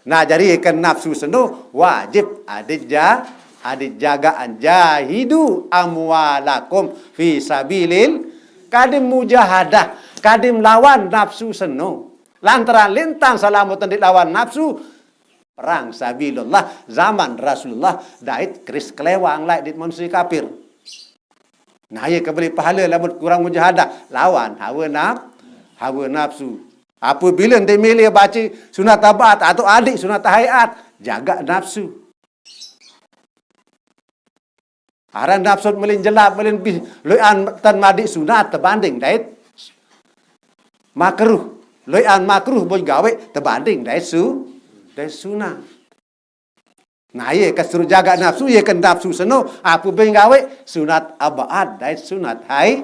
Nah, jari kan nafsu seno wajib adit ja, adit jagaan. Jahidu amwalakum fi sabilil, kadim mujahadah, kadim lawan nafsu seno. Lantaran lintang salamet dit lawan nafsu, perang sabilillah zaman Rasulullah dait keris kelewang lai dit manusia kafir. Nah, ye kebeli pahala lamun kurang mujahadah lawan hawa naf-, hawa nafsu. Apabila ente milih baca sunat tabaat atau adik sunat haiat, jaga nafsu. Aran nafsu melin jelap, melin bih, loian tan madi sunat tebanding dait makruh. Loian makruh boi gawe tebanding dait su-, dait sunat. Nah, ye kesuruh jaga nafsu, ye ke nafsu seno, apa beng gawe sunat abaat dait sunat hai,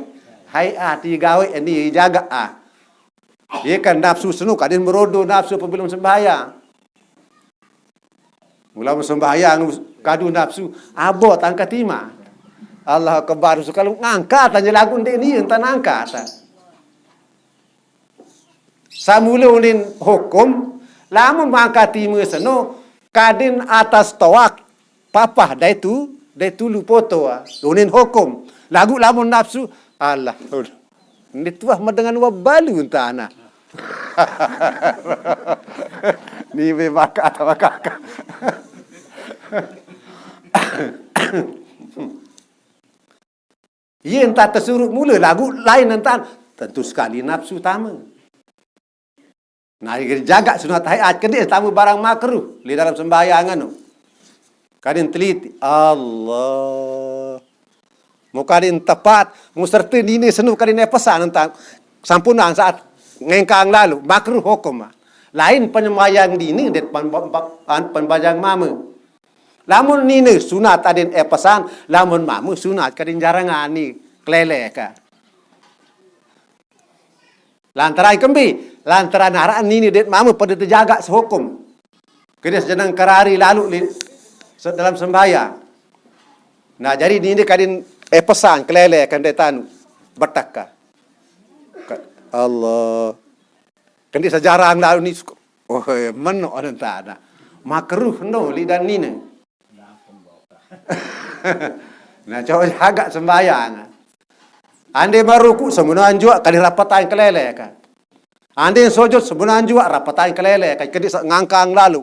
haiat ye gawe ni ye jaga ah. Ye ke nafsu seno kadin merodo nafsu apabila sembahyang. Mula sembahyang kadu nafsu, abot angkat ima. Allah Akbar, kalau ngangkat aja lagu ndik ni entah angkat. Samula unin hukum, lamun mangkat ima seno, kadin atas toak, papah dai tu, dai tulu poto, ah. Unin hukum. Lagu lamun nafsu, Allah, udah. Ini tuah madengan wabalu entah ana. Ni be baka atau baka. Ye entah tesuruh mula lagu lain entah. Tentu sekali nafsu tama. Nah, jaga sunat haiat, kedi tama barang makruh di dalam sembahyang anu. Kadin teliti, Allah. Mau kadin tepat, mau serta nini senu kadin pesan entah. Sampunang saat ngengkang lalu, makruh hukum. Lain penyembahyang dini, det pan-, pan-, pan-, pembahyang mama. Lamun nini sunat adin pesan, lamun mama sunat kadin jarangan ni, kelele ka. Lantaran kembi, lantaran araan nini det mama pada tejaga sehukum. Kedi sejenang kerari lalu li, se-, dalam sembahyang. Nah, jadi nini kadin pesan kelele kan det anu, betak ka. Ka-, Allah. Kendi sejarang lalu ni suka. Oh, meno ada tanah. Makruh no li dan nini. Nah, coba jaga sembahyang. Ande maruku semuna anjua kali rapetan kelele ka. Ande sujud semuna anjua rapetan kelele ka. Kedi sa ngangkang lalu.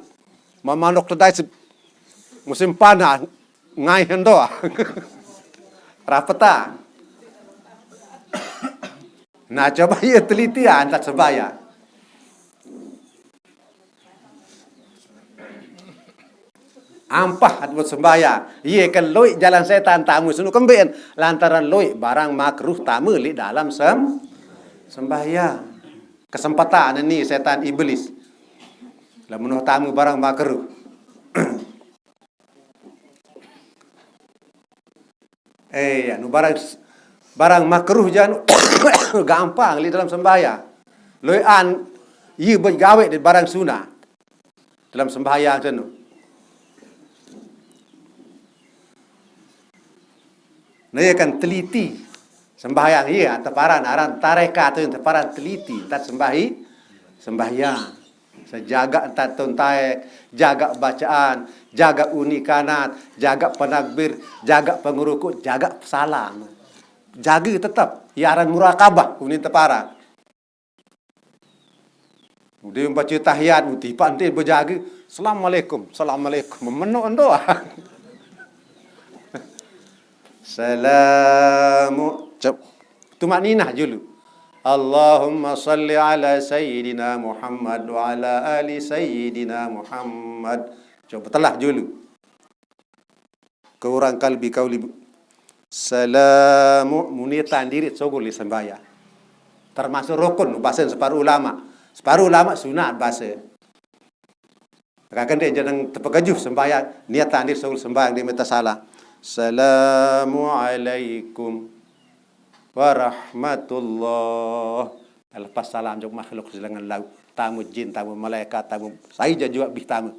Mamanuk tedai se-, musim panas ngai hendo. Rapetan. Nah, coba ye teliti ah, antat sembahyang. Ampah buat sembahyang. Ye kan loi jalan setan tamu sunu kemben. Lantaran loi barang makruh tamu li dalam sem-, sembahyang. Kesempatan ni setan iblis. Lamun tamu barang makruh. Eh, anu barang, barang makruh jan gampang li dalam sembahyang. Loian, ye begawe di barang sunah dalam sembahyang senu. Nah, ye kan teliti sembahyang ye, teparan aran tareka tu yang teparan teliti, entat sembahi, sembahyang. Sejaga entat tuntai, jaga bacaan, jaga unikanat, jaga penakbir, jaga pengeruku, jaga salam. Jaga tetap, ye aran murakabah, unin teparan. Udah baca tahiyat, uti pak ente bejaga. Assalamualaikum, assalamualaikum. Menuk doang. Salamu. Cep. Tumakninah julu. Allahumma salli ala Sayyidina Muhammad wa ala ali Sayyidina Muhammad. Coba telah julu. Kurang kalbi kauli bu-, salamu munitan diri sogol li sembahyang. Termasuk rukun, bahasa separuh ulama. Separuh ulama sunat bahasa. Kakak dia jangan terpekejuh sembahyang, niatan diri sogol sembahyang dia minta salah. Salamu alaikum warahmatullah. Lepas salam jok makhluk silangan laut. Tamu jin, tamu malaikat, tamu saija jua bih tamu.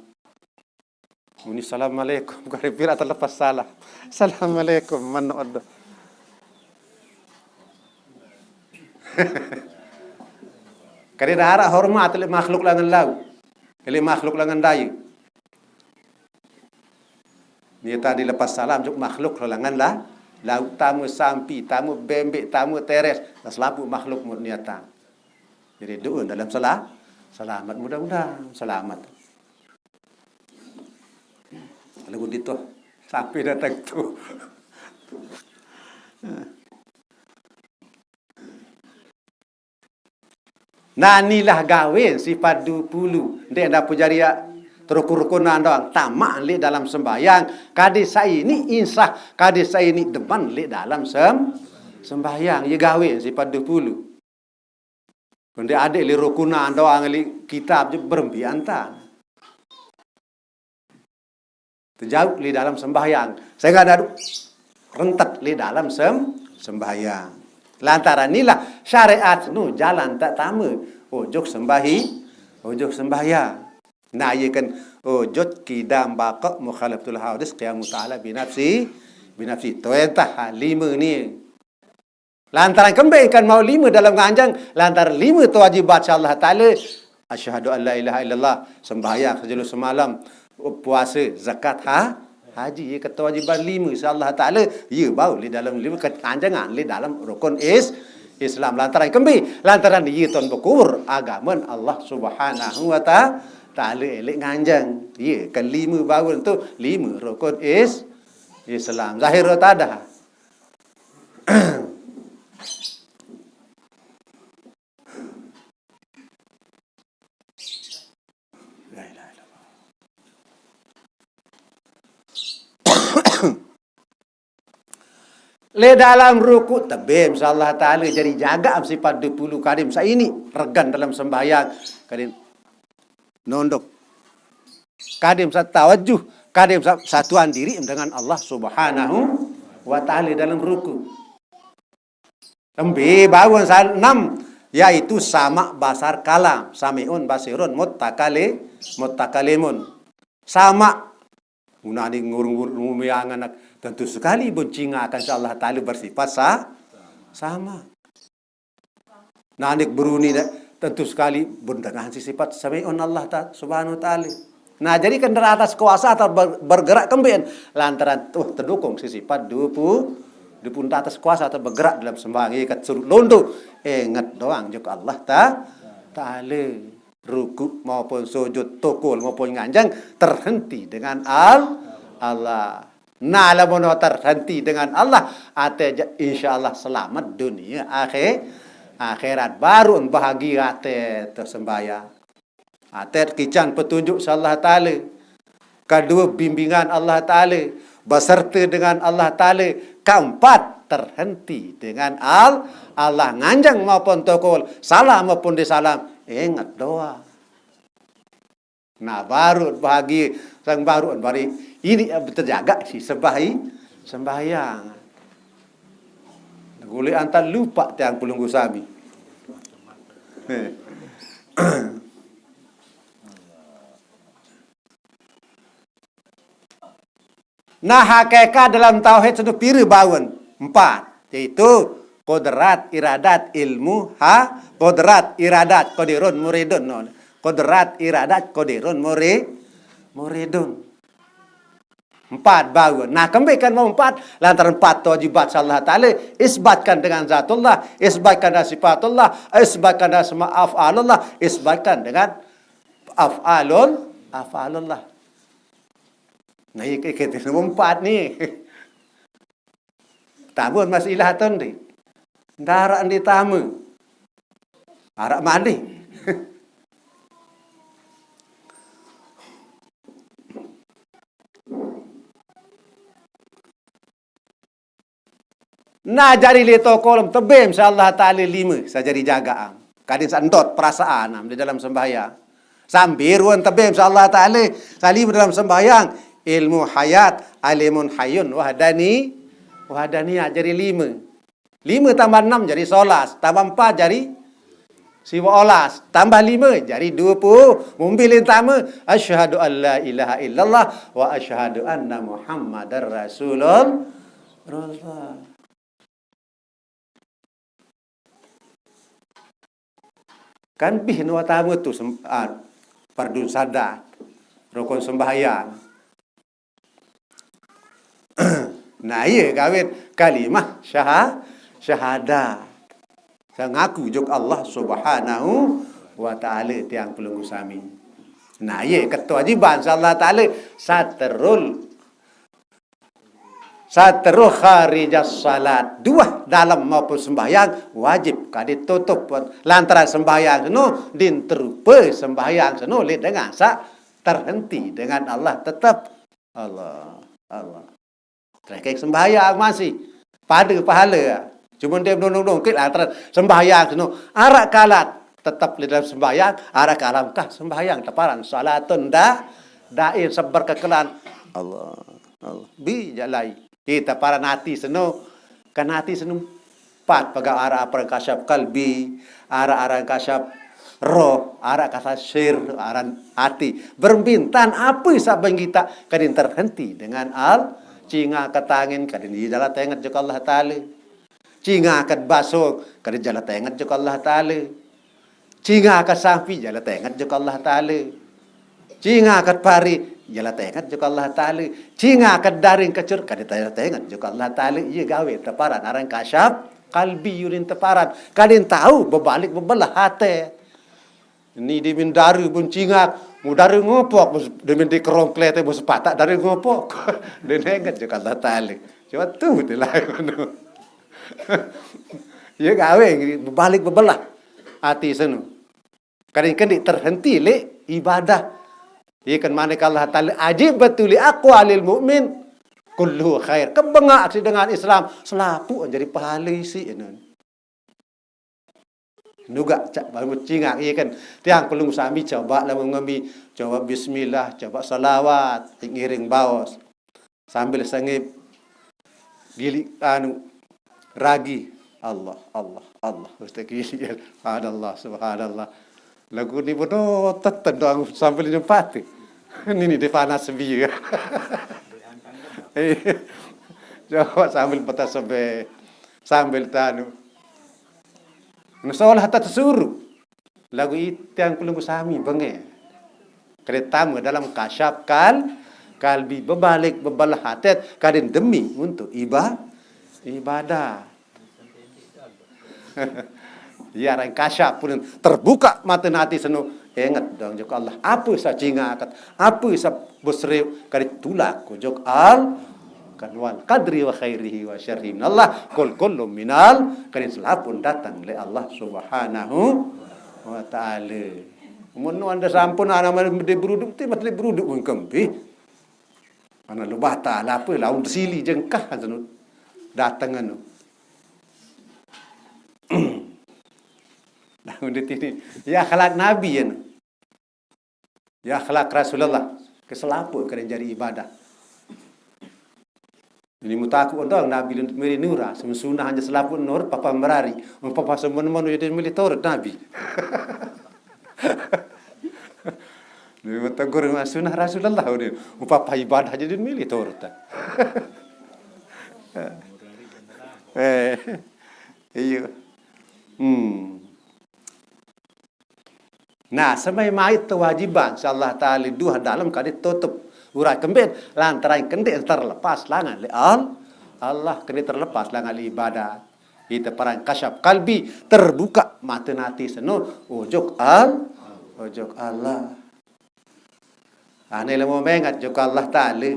Muni assalamualaikum, kari pira terlepas salah. Assalamualaikum, mano ada. Kade darak hormat leq makhluk langan lauq. Leq makhluk langan daye. Ni tadi lepas salam jok makhluk langan la-, lauq, tame sampi, tame bembeq, tame teres, selapuq makhluk mut niatan. Jadi doa dalam sela-, selamat, mudah-mudahan selamat. Laguq ndit tuh, sampai datang tuh. Nah, nilah gawen sipat due pulu. Ndeq ndapur jari ya, rukun-rukunan doang. Tamaq leq dalam sembahyang. Kade saq iniq insah, kade saq iniq demen leq dalam sem-, sembahyang. Ye gawen sipat due pulu. Ndeq adeq leq rukunan doang, leq kitab je berembe antan. Tejauq leq dalem sembahyang. Sehingge adeq rentet leq dalem sem-, sembahyang. Lantaran nilah syariat nu jalan taq tame ojok sembahi-, ojok sembahyang. Nah, ie kan ojok qidam baqa mukhalafatul hawadis qiyamu ta'ala binafsi, binafsi. Toe entah lime ni. Lantaran kembeq engkan mauq lime dalem nganjeng, lantaran lime tewajibat siq Allah Taala, asyhadu an la ilaha illallah, sembahyang sejelo semalam, puase, zakat, ha-, haji, ie ketewajiban lime siq Allah Taala, ie bau leq dalem lime kenganjengan leq dalem rukun is-, Islam. Lantaran kembeq? Lantaran ie ton bekubur agamen Allah Subhanahu wa ta-, Taala leq nganjeng. Ie kelime bau tu lime rukun is-, Islam. Zahir rotadah. Leq dalem rukuq tebem siq Allah Taala, jari jagaq sipat due pulu, kadem saq iniq regan dalem sembahyang, kadem nunduk. Kadem saq tawajuh, kadem saq satuan diriq dengan Allah Subhanahu wa Taala dalem rukuq. Embe bau saq enem, yaitu samaq basar kalam, samiun basirun mutakali-, mutakalimun. Samaq, ngunani ngur-, ngur-, ngumiangan tentu sekali bun cingakan siq Allah Taala bersifat sa-, samaq. Nah, ndeq beruni ne, tentu sekali bun dengan siq sipat samiun Allah ta-, Subhanahu wa Taala. Nah, jari kan teratas kuase atau ber-, bergerak kembeqn lantaran tuh tedukung siq sipat due pulu, due pulu teratas kuase atau bergerak dalem sembahyang, ie ket suruq londo, inget doang jok Allah ta-, Taala. Rukuq maupun sujud, tokol maupun nganjeng terhenti dengan Al-, Allah. Nah, lamun terhenti dengan Allah, ate je-, insyaallah selamet dunie akhi-, akhirat. Baruq bahagie ate tesembahyang. Ate kican petunjuk siq Allah Taala. Kedue, bimbingan Allah Taala. Beserte dengan Allah Taala. Keempat, terhenti dengan Al-, Allah. Nganjeng maupun tokol, salam maupun ndeq salam, inget doang. Nah, baruq bahagie, sang baruq bari ini terjagaq siq sembahi-, sembahyang. Guliq antan lupaq tiang pelungguh sami. Nah, hakikat dalam tauhid sedo pire baun? Empat, yaitu kodrat, iradat, ilmu, ha-, kodrat, iradat, kodirun, muridun. No. Kodrat, iradat, kodirun, muri-, muridun. Empat baun. Nah, kembeq kan mau empat? Lantaran empat wajibat Allah Taala, isbatkan dengan zatullah, isbatkan dengan sifatullah, isbatkan dengan asma af'alullah, isbatkan dengan af'alul, af'alullah. Nah, ie kite empat ni. Tame masilah to ndeq? Ndaraq ndeq tame. Araq maliq. Nah, jari leq tokol tebem siq Allah Taala lime, saq jari jagaq. Kadin saq ndot perasaan am di dalam sembahyang. Sambil ruen tebem siq Allah Taala, saq lime dalam sembahyang. Ilmu hayat, alimun hayun, wahdani-, wahdaniyah, jari lime. Lime tambah enem jari solas, tambah empat jari siwaq olas, tambah lime jari due pulu. Mumbil tame, asyhadu an la ilaha illallah wa asyhadu anna Muhammadar Rasulul-, Rasulullah. Kan bih nu utama tu sem-, ah, fardun sadat, rukun sembahyang. Nah, iya kawin kalimah syaha-, syahadat. Saya ngaku jok Allah Subhanahu wa Ta'ala tiang pelungguh sami. Nah, iya kewajiban Allah Ta'ala satrul, satru kharijas salat. Dua dalam maupun sembahyang wajib kadi tutup lantaran sembahyang seno din terupa sembahyang seno le dengan sa terhenti dengan Allah tetap Allah, Allah. Trekek sembahyang masih. Pada pahala. Cuma dia menung-nung kit lah terus sembahyang seno. Arak kalat tetap di dalam sembahyang, arak kalam kah sembahyang teparan salatun da dain sebar kekelan. Allah, Allah. Bi jalai. Kita para nati seno, kan nati seno pat pegawai arah aran kasyaf kalbi, arah aran kasyaf roh, arah kasyaf sir, aran hati. Berbintan apa sabang kita kadin terhenti dengan al cinga ketangin kadin di dalam tengat jok Allah Ta'ala. Cinga kat basong kadin jalan tengat jok Allah Ta'ala. Cinga kat sampi jalan tengat jok Allah Ta'ala. Cinga kat pari jalan tengat jok Allah Ta'ala. Cinga kat daring kecur kadin jalan tengat jok Allah Ta'ala. Iya gawe teparan aran kasyaf kalbi yurin teparan. Kadin tahu bebalik bebelah hati. Ini di min daru bun cingak, mu daru ngopok, bus, di min di kerong klete bus patak daru ngopok. Dia nengat jok Allah Ta'ala. Coba tu dia lah ngono. Ya gawe, balik bebelah hati seno. Kadin kendi terhenti le ibadah. Iya kan mana Allah Ta'ala ajib betul li aqwalil mu'min kullu khair. Kebengak si dengan Islam, selapu jadi pahala si enen. Nuga cak baru cingak iya kan. Tiang pelung sami coba lamun ngembi, coba bismillah, coba salawat, ngiring baos. Sambil sengip gilik anu ragi. Allah, Allah, Allah. Ustaz gilik. Subhanallah, subhanallah. Lagu ni bodoh tetendang sambil nyempati. Ini ni dia panas biar. Iya. Coba sambil batas sampai sambil tanu. Nah, seolah tak tersuruh. Lagu itu yang pelunggu sami benge. Kereta dalam kasyaf kal kalbi bebalik bebelah hatet kadin demi untuk iba ibadah. Ya, orang kasyaf pun terbuka mata nati seno. Ingat dong jok Allah. Apa sa cingakat? Apa sa besreu kadi tulak jok al kan wal qadri wa khairihi wa syarrihi minallah, kul kullu minal, kadi selapun datang le Allah Subhanahu wa Ta'ala. Mun anda sampun ana mesti beruduk ti mesti beruduk mun kempi. Ana lu batal apa laun sili jengkah anu datang anu. Nah, udah ini. Ya akhlak Nabi ya. Ya akhlak Rasulullah. Keselapu kena jadi ibadah. Ini mutaku untuk Nabi dan meri nura, semensunah hanya selapu nur, papa merari, papa semen menu jadi milih turut Nabi. Ini tegur sunah Rasulullah udah, papa ibadah jadi milih turut. Eh, iya. Hmm. Nah, semai mait kewajiban, insyaallah ta'ala dua dalam kadi tutup. Urai kembin, lantaran kendi terlepas langan le al-, Allah kendi terlepas langan le ibadah. Kita perang kasyaf kalbi, terbuka mata nati seno, ojok al-, ojok Allah. Ane lemo mengat jok Allah ta'ala.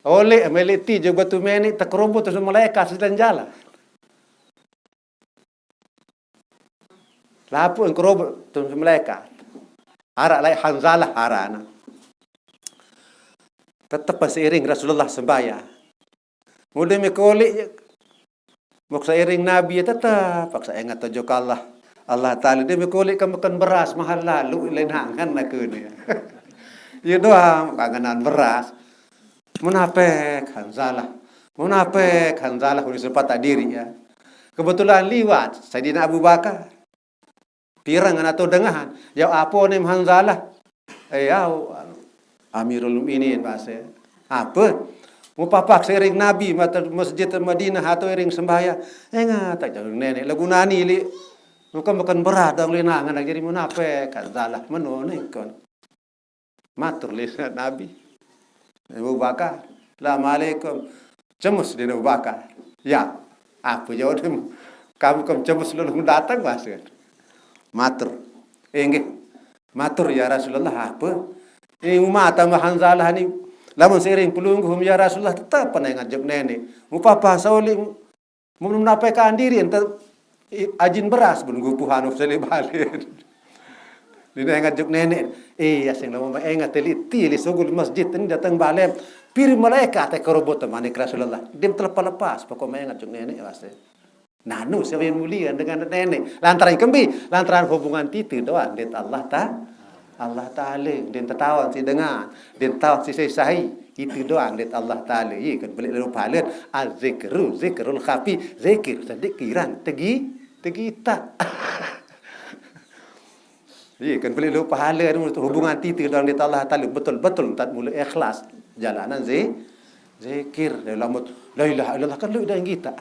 Oleh meliti jok batu meni tekerumbu terus malaikat sedang jalan. Lapu engkerobot tu malaikat. Arak lai Hanzalah arana. Tetap seiring Rasulullah sembaya. Mudah mikolik je. Muksa iring Nabi ya tetap paksa ingat jok Allah. Allah Ta'ala dia mikolik kan makan beras mahal lalu lain hangan aku ni. Ya doang kangenan beras. Munafik Hanzalah. Munafik Hanzalah udah sempat tak diri ya. Kebetulan liwat Sayyidina Abu Bakar. Pirang anak tu dengahan. Ya apa ni Hanzalah? Eh, ya, anu, Amirul Mukminin bahasa. Apa? Mupapak seiring Nabi mata masjid Madinah atau iring sembaya. Ingat tak jauh nenek lagu nani li. Bukan, bukan berat dong, lina ngana jadi munafik, kan salah menu ni kon. Matur li Nabi. Abu Bakar, "Assalamualaikum." Cemus dia Abu Bakar. "Ya, apa jawab dia? Kamu kam cemus lalu datang, Mas?" Matur. "Inggih." "Matur, ya Rasulullah, apa? Ini umat tambah Hanzalah ni. Lamun seiring pelungguhum, ya Rasulullah, tetap pernah ngajak nenek. Mupapa sauli, mun napekan diri, ente i-, ajin beras, bun gupuhan, anu, seli balen." Ini ngajak nenek. "Iya, sing lama engat teli, tili sugul masjid ini datang balen. Pir malaikat, eh, kerobot, manik Rasulullah. Dia terlepas-lepas, pokoknya ngajak nenek, pasti." Nanu, siapa yang mulia dengan nenek? Lantaran kembi, lantaran hubungan titi doang, dit Allah ta-, Allah Ta'ala, din tetawan si dengan, din tawan si sesai, itu doang, dit Allah Ta'ala. Iya, kan balik lalu pahala, az-zikru, zikrul khafi, zikir, sedikiran, tegi, tegita. Iya, kan balik lalu pahala, hubungan titi doang, dit Allah Ta'ala, betul-betul, tak mula ikhlas, jalanan zi-, zikir, lamun, la ilaha illallah, kan lu udah kita.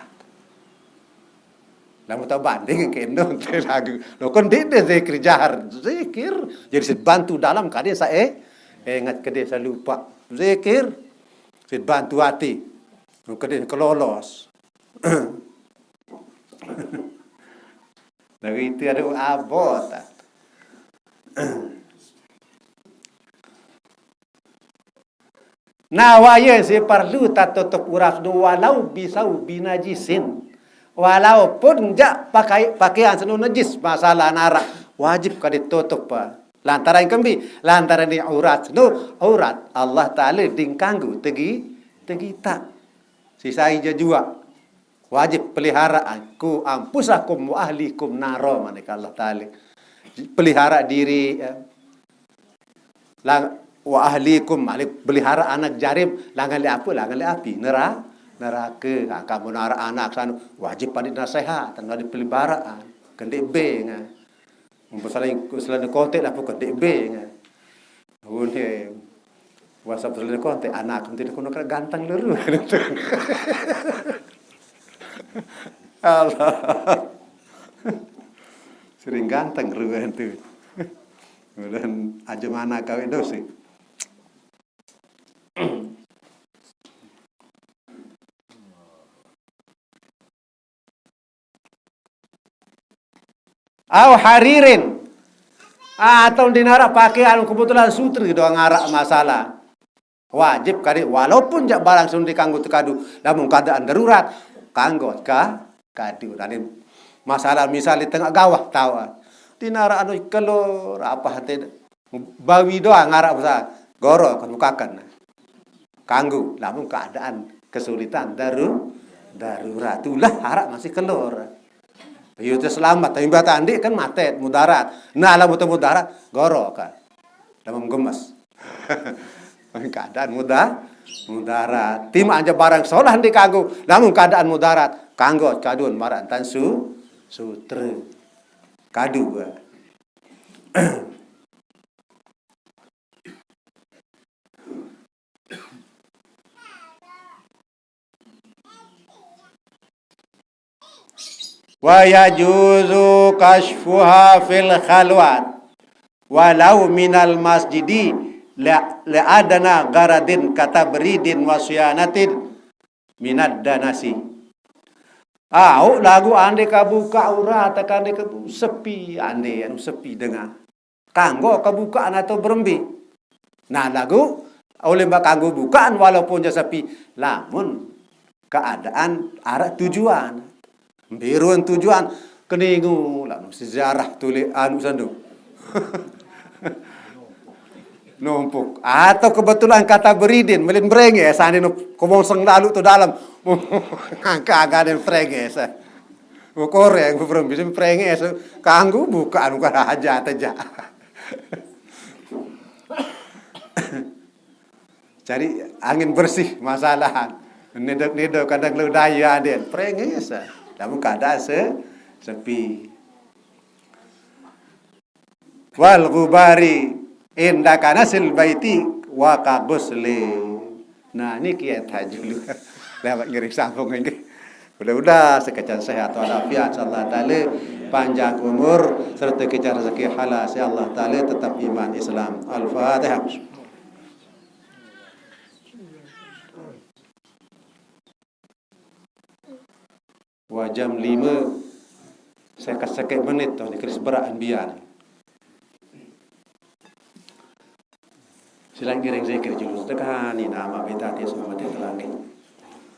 Lamun tabanding kendo ente lagu. Lo kon dek de zikir jahar, zikir. Jadi sit bantu dalam kade sae, eh, ingat kade salupa. Zikir. Sit bantu ati. Lo kade kelolos. Dari itu ada abot. Nah, waya si parlu tatutup urat nu walau bisau binajisin. Walaupun ja pakai, pakaian senu najis, masalah nara wajib ka ditutup, pa. Lantaran kembi, lantaran ni urat nu, urat Allah Ta'ala dingkanggu tegi, tegita. Sisai jajua. Wajib peliharaan. Ku ampusakum wa ahlikum naro, manik Allah Ta'ala. Pelihara diri, ya. Lang-, wa ahlikum, malik pelihara anak jarim, langan le apa, langan le api, nera-, neraka. Ha, kamu nara anak sanu, wajib pada nasihat, wajib peliharaan. Kendek be, nga. Mumpung selain, selain kontek lah, pun kendek be, nga. Une, wasa selain kontek, anak, nanti dia kena ganteng leru. Allah. Sering ganteng leru tu. Kemudian aja mana kawin dosi. Au haririn. Atau dinara pakaian kebetulan sutri doang, nara masalah. Wajib kade, walaupun jak barang sunu dikanggo tekadu, lamun keadaan darurat, kanggo ka, kadu. Tadi masalah misal di tengah gawah tawa. Dinara anu kelor, apa hati bawi doang ngarap usaha. Goro, kan bukakan. Kanggu, lamun keadaan kesulitan daru-, darurat. Itulah harap masih kelor. Iya, itu selamat, tapi batandi kan mati, mudarat. Nah, lamun teu mudarat, goro kan. Lamun gemes. Keadaan muda-, mudarat. Tim aja barang solah di kanggu, lamun keadaan mudarat, kanggo kadun maraan tansu, sutre. Kadu, eh. Wa yajuzu kashfuha fil khalwat walau minal masjidi la, la adana garadin katabridin wa siyanatin minad danasi. Au lagu ande kabuka aurat, ande ka sepi, ande anu sepi denga. Kanggo kebukaan atau berembe. Nah, lagu oleh mbak kanggo bukaan walaupun ja sepi, lamun keadaan arah tujuan. Mbiruan tujuan keningu lamun sejarah tuli anu sandu. Numpuk atau kebetulan kata beridin melin brenge sani nu komongseng lalu tu dalam. Ngangka angkanin brenge sa. Koreng, belum bisa prenges, kanggu buka anu kan aja aja. Cari angin bersih masalah. Nidok-nidok kadang lu daya den, prenges. Namun keadaan se-, sepi. Wal ghubari inda kanasil baiti wa kagusli. Nah, ini kiat haji lu. Lewat ngiring sambung ini. Udah-udah sekecan sehat walafiat, insyaallah taala. Panjang umur serta kecek rezeki halal, si Allah Taala tetap iman Islam. Al-Fatihah. Wah, jam lima, saya kasih menit tu ni, keris berat anbiar. Silang kiring zikir julus. Tekan ni nama beta ti semua mati telangi.